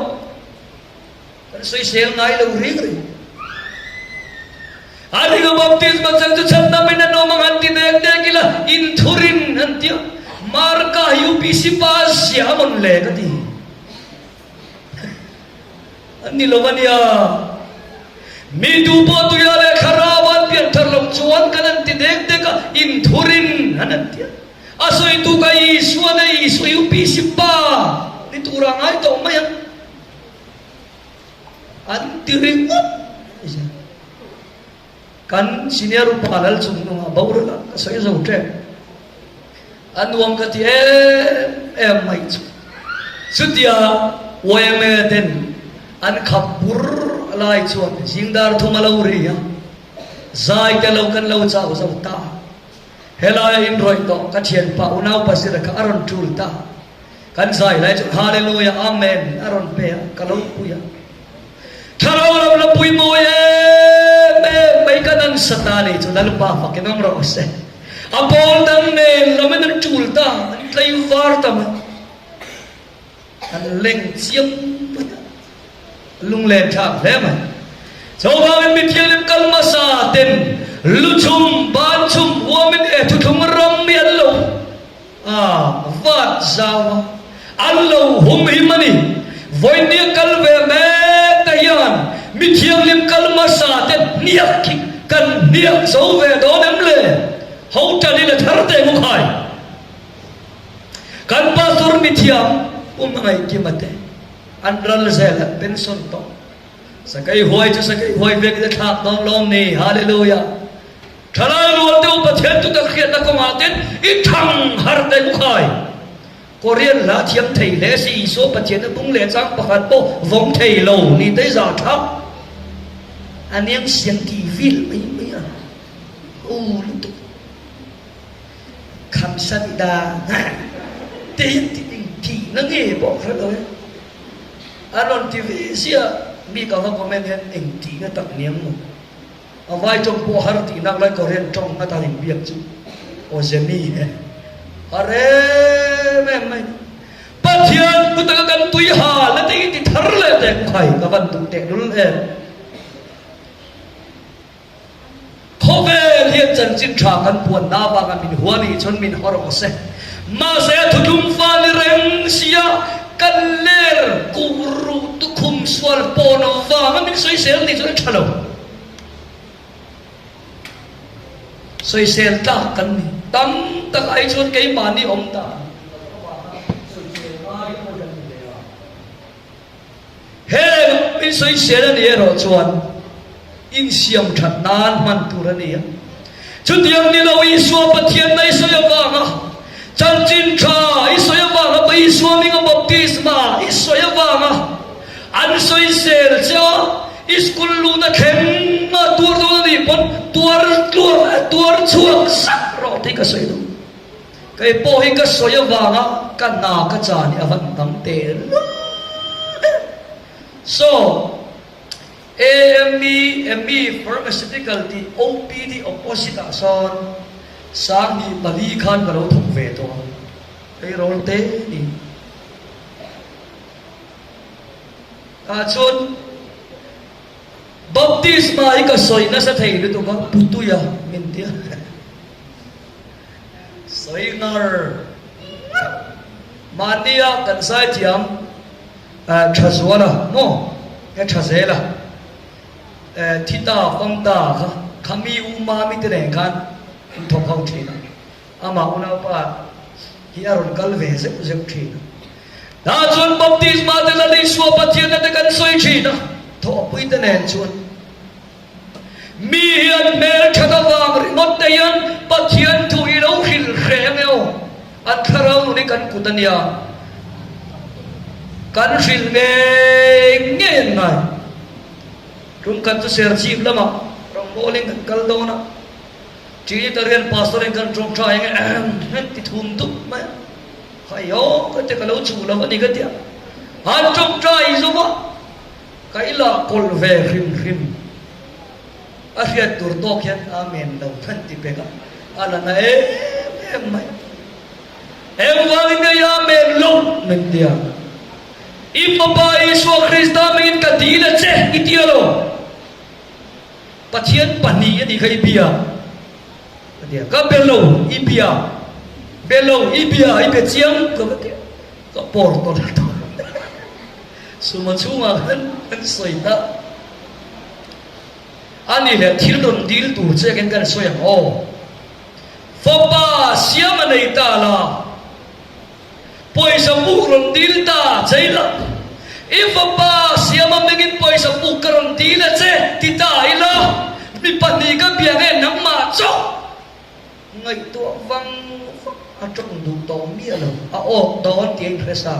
Kan sawisel ngai lo ring reng. A ringa baptisma chang chu chhandam in an awm ang han ti dek dek ila inthurin an ti a, Marka hi UPC pa zia a mawn le ka ti. An ni lo a nia. Mi tu pawh tuia leh thlarau an pian thar loh chuan kan an ti dek dek a, inthurin an an ti a. A sawitu ka Isua nei Isua UPC pa ni tura ngai tawh mai ang. An ti ringawt mai zel. Kan senior upa lal chung nungah boral a ka sawi zo tep. A nuam ka ti em em mai chu. Chutia yma ten an khap bur lai chuan zingdar thum a lo ri a, zai te lo kan lo chau zo ta. Helai inrawih tawh ka thianpa unau Pasira kha a rawn tul ta. Kan zai lai chuan Hallelujah Amen a rawn pe a, ka lo pui a. Thlarau lam la pui mawi em em mai ka nan sa ta ni chu Lalpa fakin awm rawh se. A pawl dang nen lamin an tul ta, an tlei var ta mai. An leng chiam mai a, lunglen thlak hle mai. Chuvangin mithianghlim kal hmasa ten luchhum, banchhum huamin e thuthlung ram hi an lo A vat zau a, an lo hum him a ni. Vawinia kal ve mek te hian mi thianghlim kal hmasa te hniak hi kan hniak zo ve dawn em le? Ho tan in a thar teh ngawk hai. Kan pastor mithiam Pu Hmangaihkima te an ral zel an pension tawh. Sakei huai chu sakei huai vek in a thlak dawn lawm ni. Hallelujah. Thalai rual deuh Pathian tutak hriatna kawngah ten i thang har teh u khai. Korean hla thiam thei hle si Isua Pathian a bung leh chang pakhat pawh vawm thei lo ni te za thap a niang siam tih vil mai mai a u lutuk khamsabida te hian ti eng tihna nge pawh ka hre lo e a rawn ti ve ziah mi ka va comment hian eng tihna tak niang maw. A vai tawng pawh har tih nak lai Korean tawng a tan inbiak chu aw Jemmy he har em em mai. Pathian ku taka kan tui hal a tih ti thar leh teh ku khai ka van duh teh lul em. Khawvel hian chanchin tha kan puan na avanga min hua nih chuan min haw rawh se. Mahse a thutlum fa ni reng sia kan ler kuh ruh tukhum sual pawn vanga min sawisel nih chuan a tha lo. Sawisel tlak kan ni. Tam tak ai chuan keimahni awm dan sawisel ngai pawh kan ni ve a. Heng min sawisel a nih erawh chuan insiam that nan hman tur a ni a. Chutiang ni lo Isua Pathianna i sawi avanga, chanchin tha i sawi avanga, Pa Isua hminga baptisma i sawi avanga an sawisel che a, I school luhna thleng a tuar dawn a nih pawn tuar tluar tuar chhuak zak rawh tih ka sawi duh. Kei pawh hi ka sawi avanga ka hna ka chan hi a van tam teh lul em. So, AME, AME Pharmaceutical tih OPD opposite ah sawn Sanghnih pali khan ka lo thawk ve tawh a, eirawl te ni. Tah chuan baptisma hi ka sawi nasa thei lutuk a, Putuia min ti a. Sawi ngar ngar. Mahnia kan zaithiam. Thazuala maw nge Thazela thi ta fam ta kha kha mi u Mami te nen khan an thawk ho thin a, amah unaupa hi a rawn kal ve zeuh zeuh thin a. Tah chuan baptisma te Lal Isua Pathianna te kan sawi thin a, thawhpui te nen chuan. Mi hian hmel that avang ringawt te hian Pathian thu i lo hrilh hreh ang e aw. An thlarau nun hi kan kut a nia. Kan hrilh ngei ngei an ngai. Tum khat chu Serchhip lamah rawngbawlin kan kal dawn a. Trinitarian Pastor in kan tawngtai ang e ehm an ti thum dup mai a. Khai aw ka tia ka lo chhuh lo a ni ka tia. An tawngtai zo a. Ka i lah kawlh ve hrim hrim. A hriat tur tawk hian Amen lo khan ti pek a, a la na em em mai. Engvangin nge i Amen lo min ti a? I Fapa Isua Krista hmingin ka dil a che i ti a lo? Pathian pahnih a nih kha i bia ka ti a, ka be lo i bia, be lo i bia i be chiang ka va ti a, ka pawr tawlh tawlh. Suma chhungah khan kan sawi ta. A ni leh thil rawn dil tur che khin kan sawi ang aw. Fapa siam a nei ta la, pawisa puk rawn dil ta che ila, i fapa siam a mengin pawisa puk ka rawn dil a che ti ta ila, mi pahnih ka bia nge nangmah chauh ngaihtuah vang vang a tawng duh tawh miah lo, a awk dawn tih a inhre sa.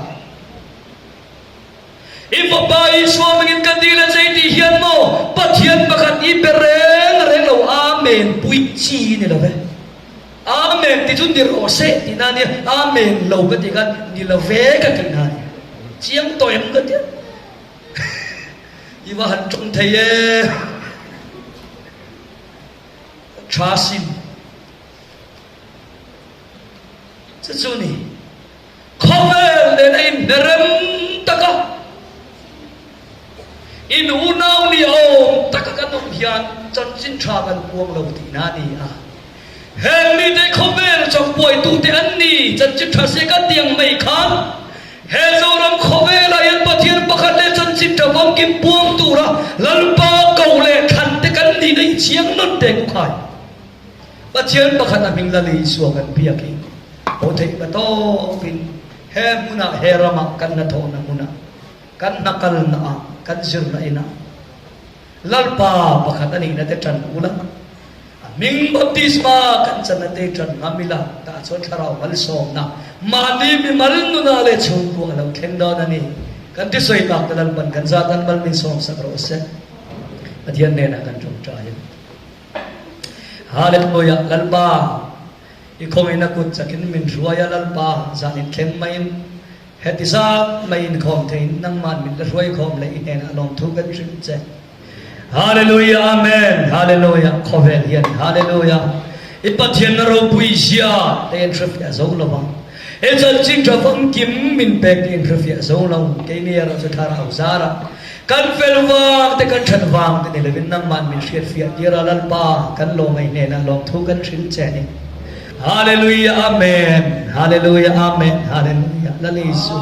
I Fapa Isua hmingin ka dil a che i tih hian maw Pathian pakhat i be reng reng lo Amen pui chi ni lo ve. Amen ti chu ni rawh se tih na nia, Amen lo ka tih khan ni lo ve ka tih na nia. Chiang tawh em ka tia. I va han tawng thei e. Tha sin. Chu chu ni. Khawvel nen a inhne rem tak a, in unau ni awm taka kan awm hian chanchin tha kan puang lo tihna a ni a. Heng mite khawvel chawkbuaitute an ni, chanchin tha se ka tiang mai khan he Zoram khawvelah hian Pathian pakhat leh chanchin tha famkim puang tura Lalpa ko leh thlan te kan nihna i chiang nawn teh ku khai. Pathian pakhat a hming Lal Isua kan biak hi ho theih ka tawpin he hmunah he ramah kan hnathawhna hmunah kan hnakalna ah kan zirna inah Lalpa pakhat a nihna te tan ula a hming baptisma kan channa te tan ngam ila tah chuan thlarau malsawmna mahni mimal nunah leh chhungkua a lo thleng dawn a ni kan ti sawi tak te Lalpan kan zat an mal min sawmsak rawh se Pathian hnenah kan tawngtai a. Hallelujah Lalpa i khawngin a kut chakin min hruai a Lalpa zan in thleng maiin heti zat mai inkhawm theiin nangman min la hruai khawm leh i hnenah lawmthu kan hrilh che Hallelujah Amen Hallelujah khawvel hian Hallelujah i Pathian na ropui zia te in hrefiah zo lo va he chanchin tha famkim min pek tih in hrefiah zo lo keini erawh chu thlarau zarah Kan fel vang te kan that vang te ni lovin nangman min hriat fiah tir a Lalpa kan lawmei hnenah lawmthu kan hrilh che a ni. Hallelujah Amen Hallelujah Amen Hallelujah Lal Isu.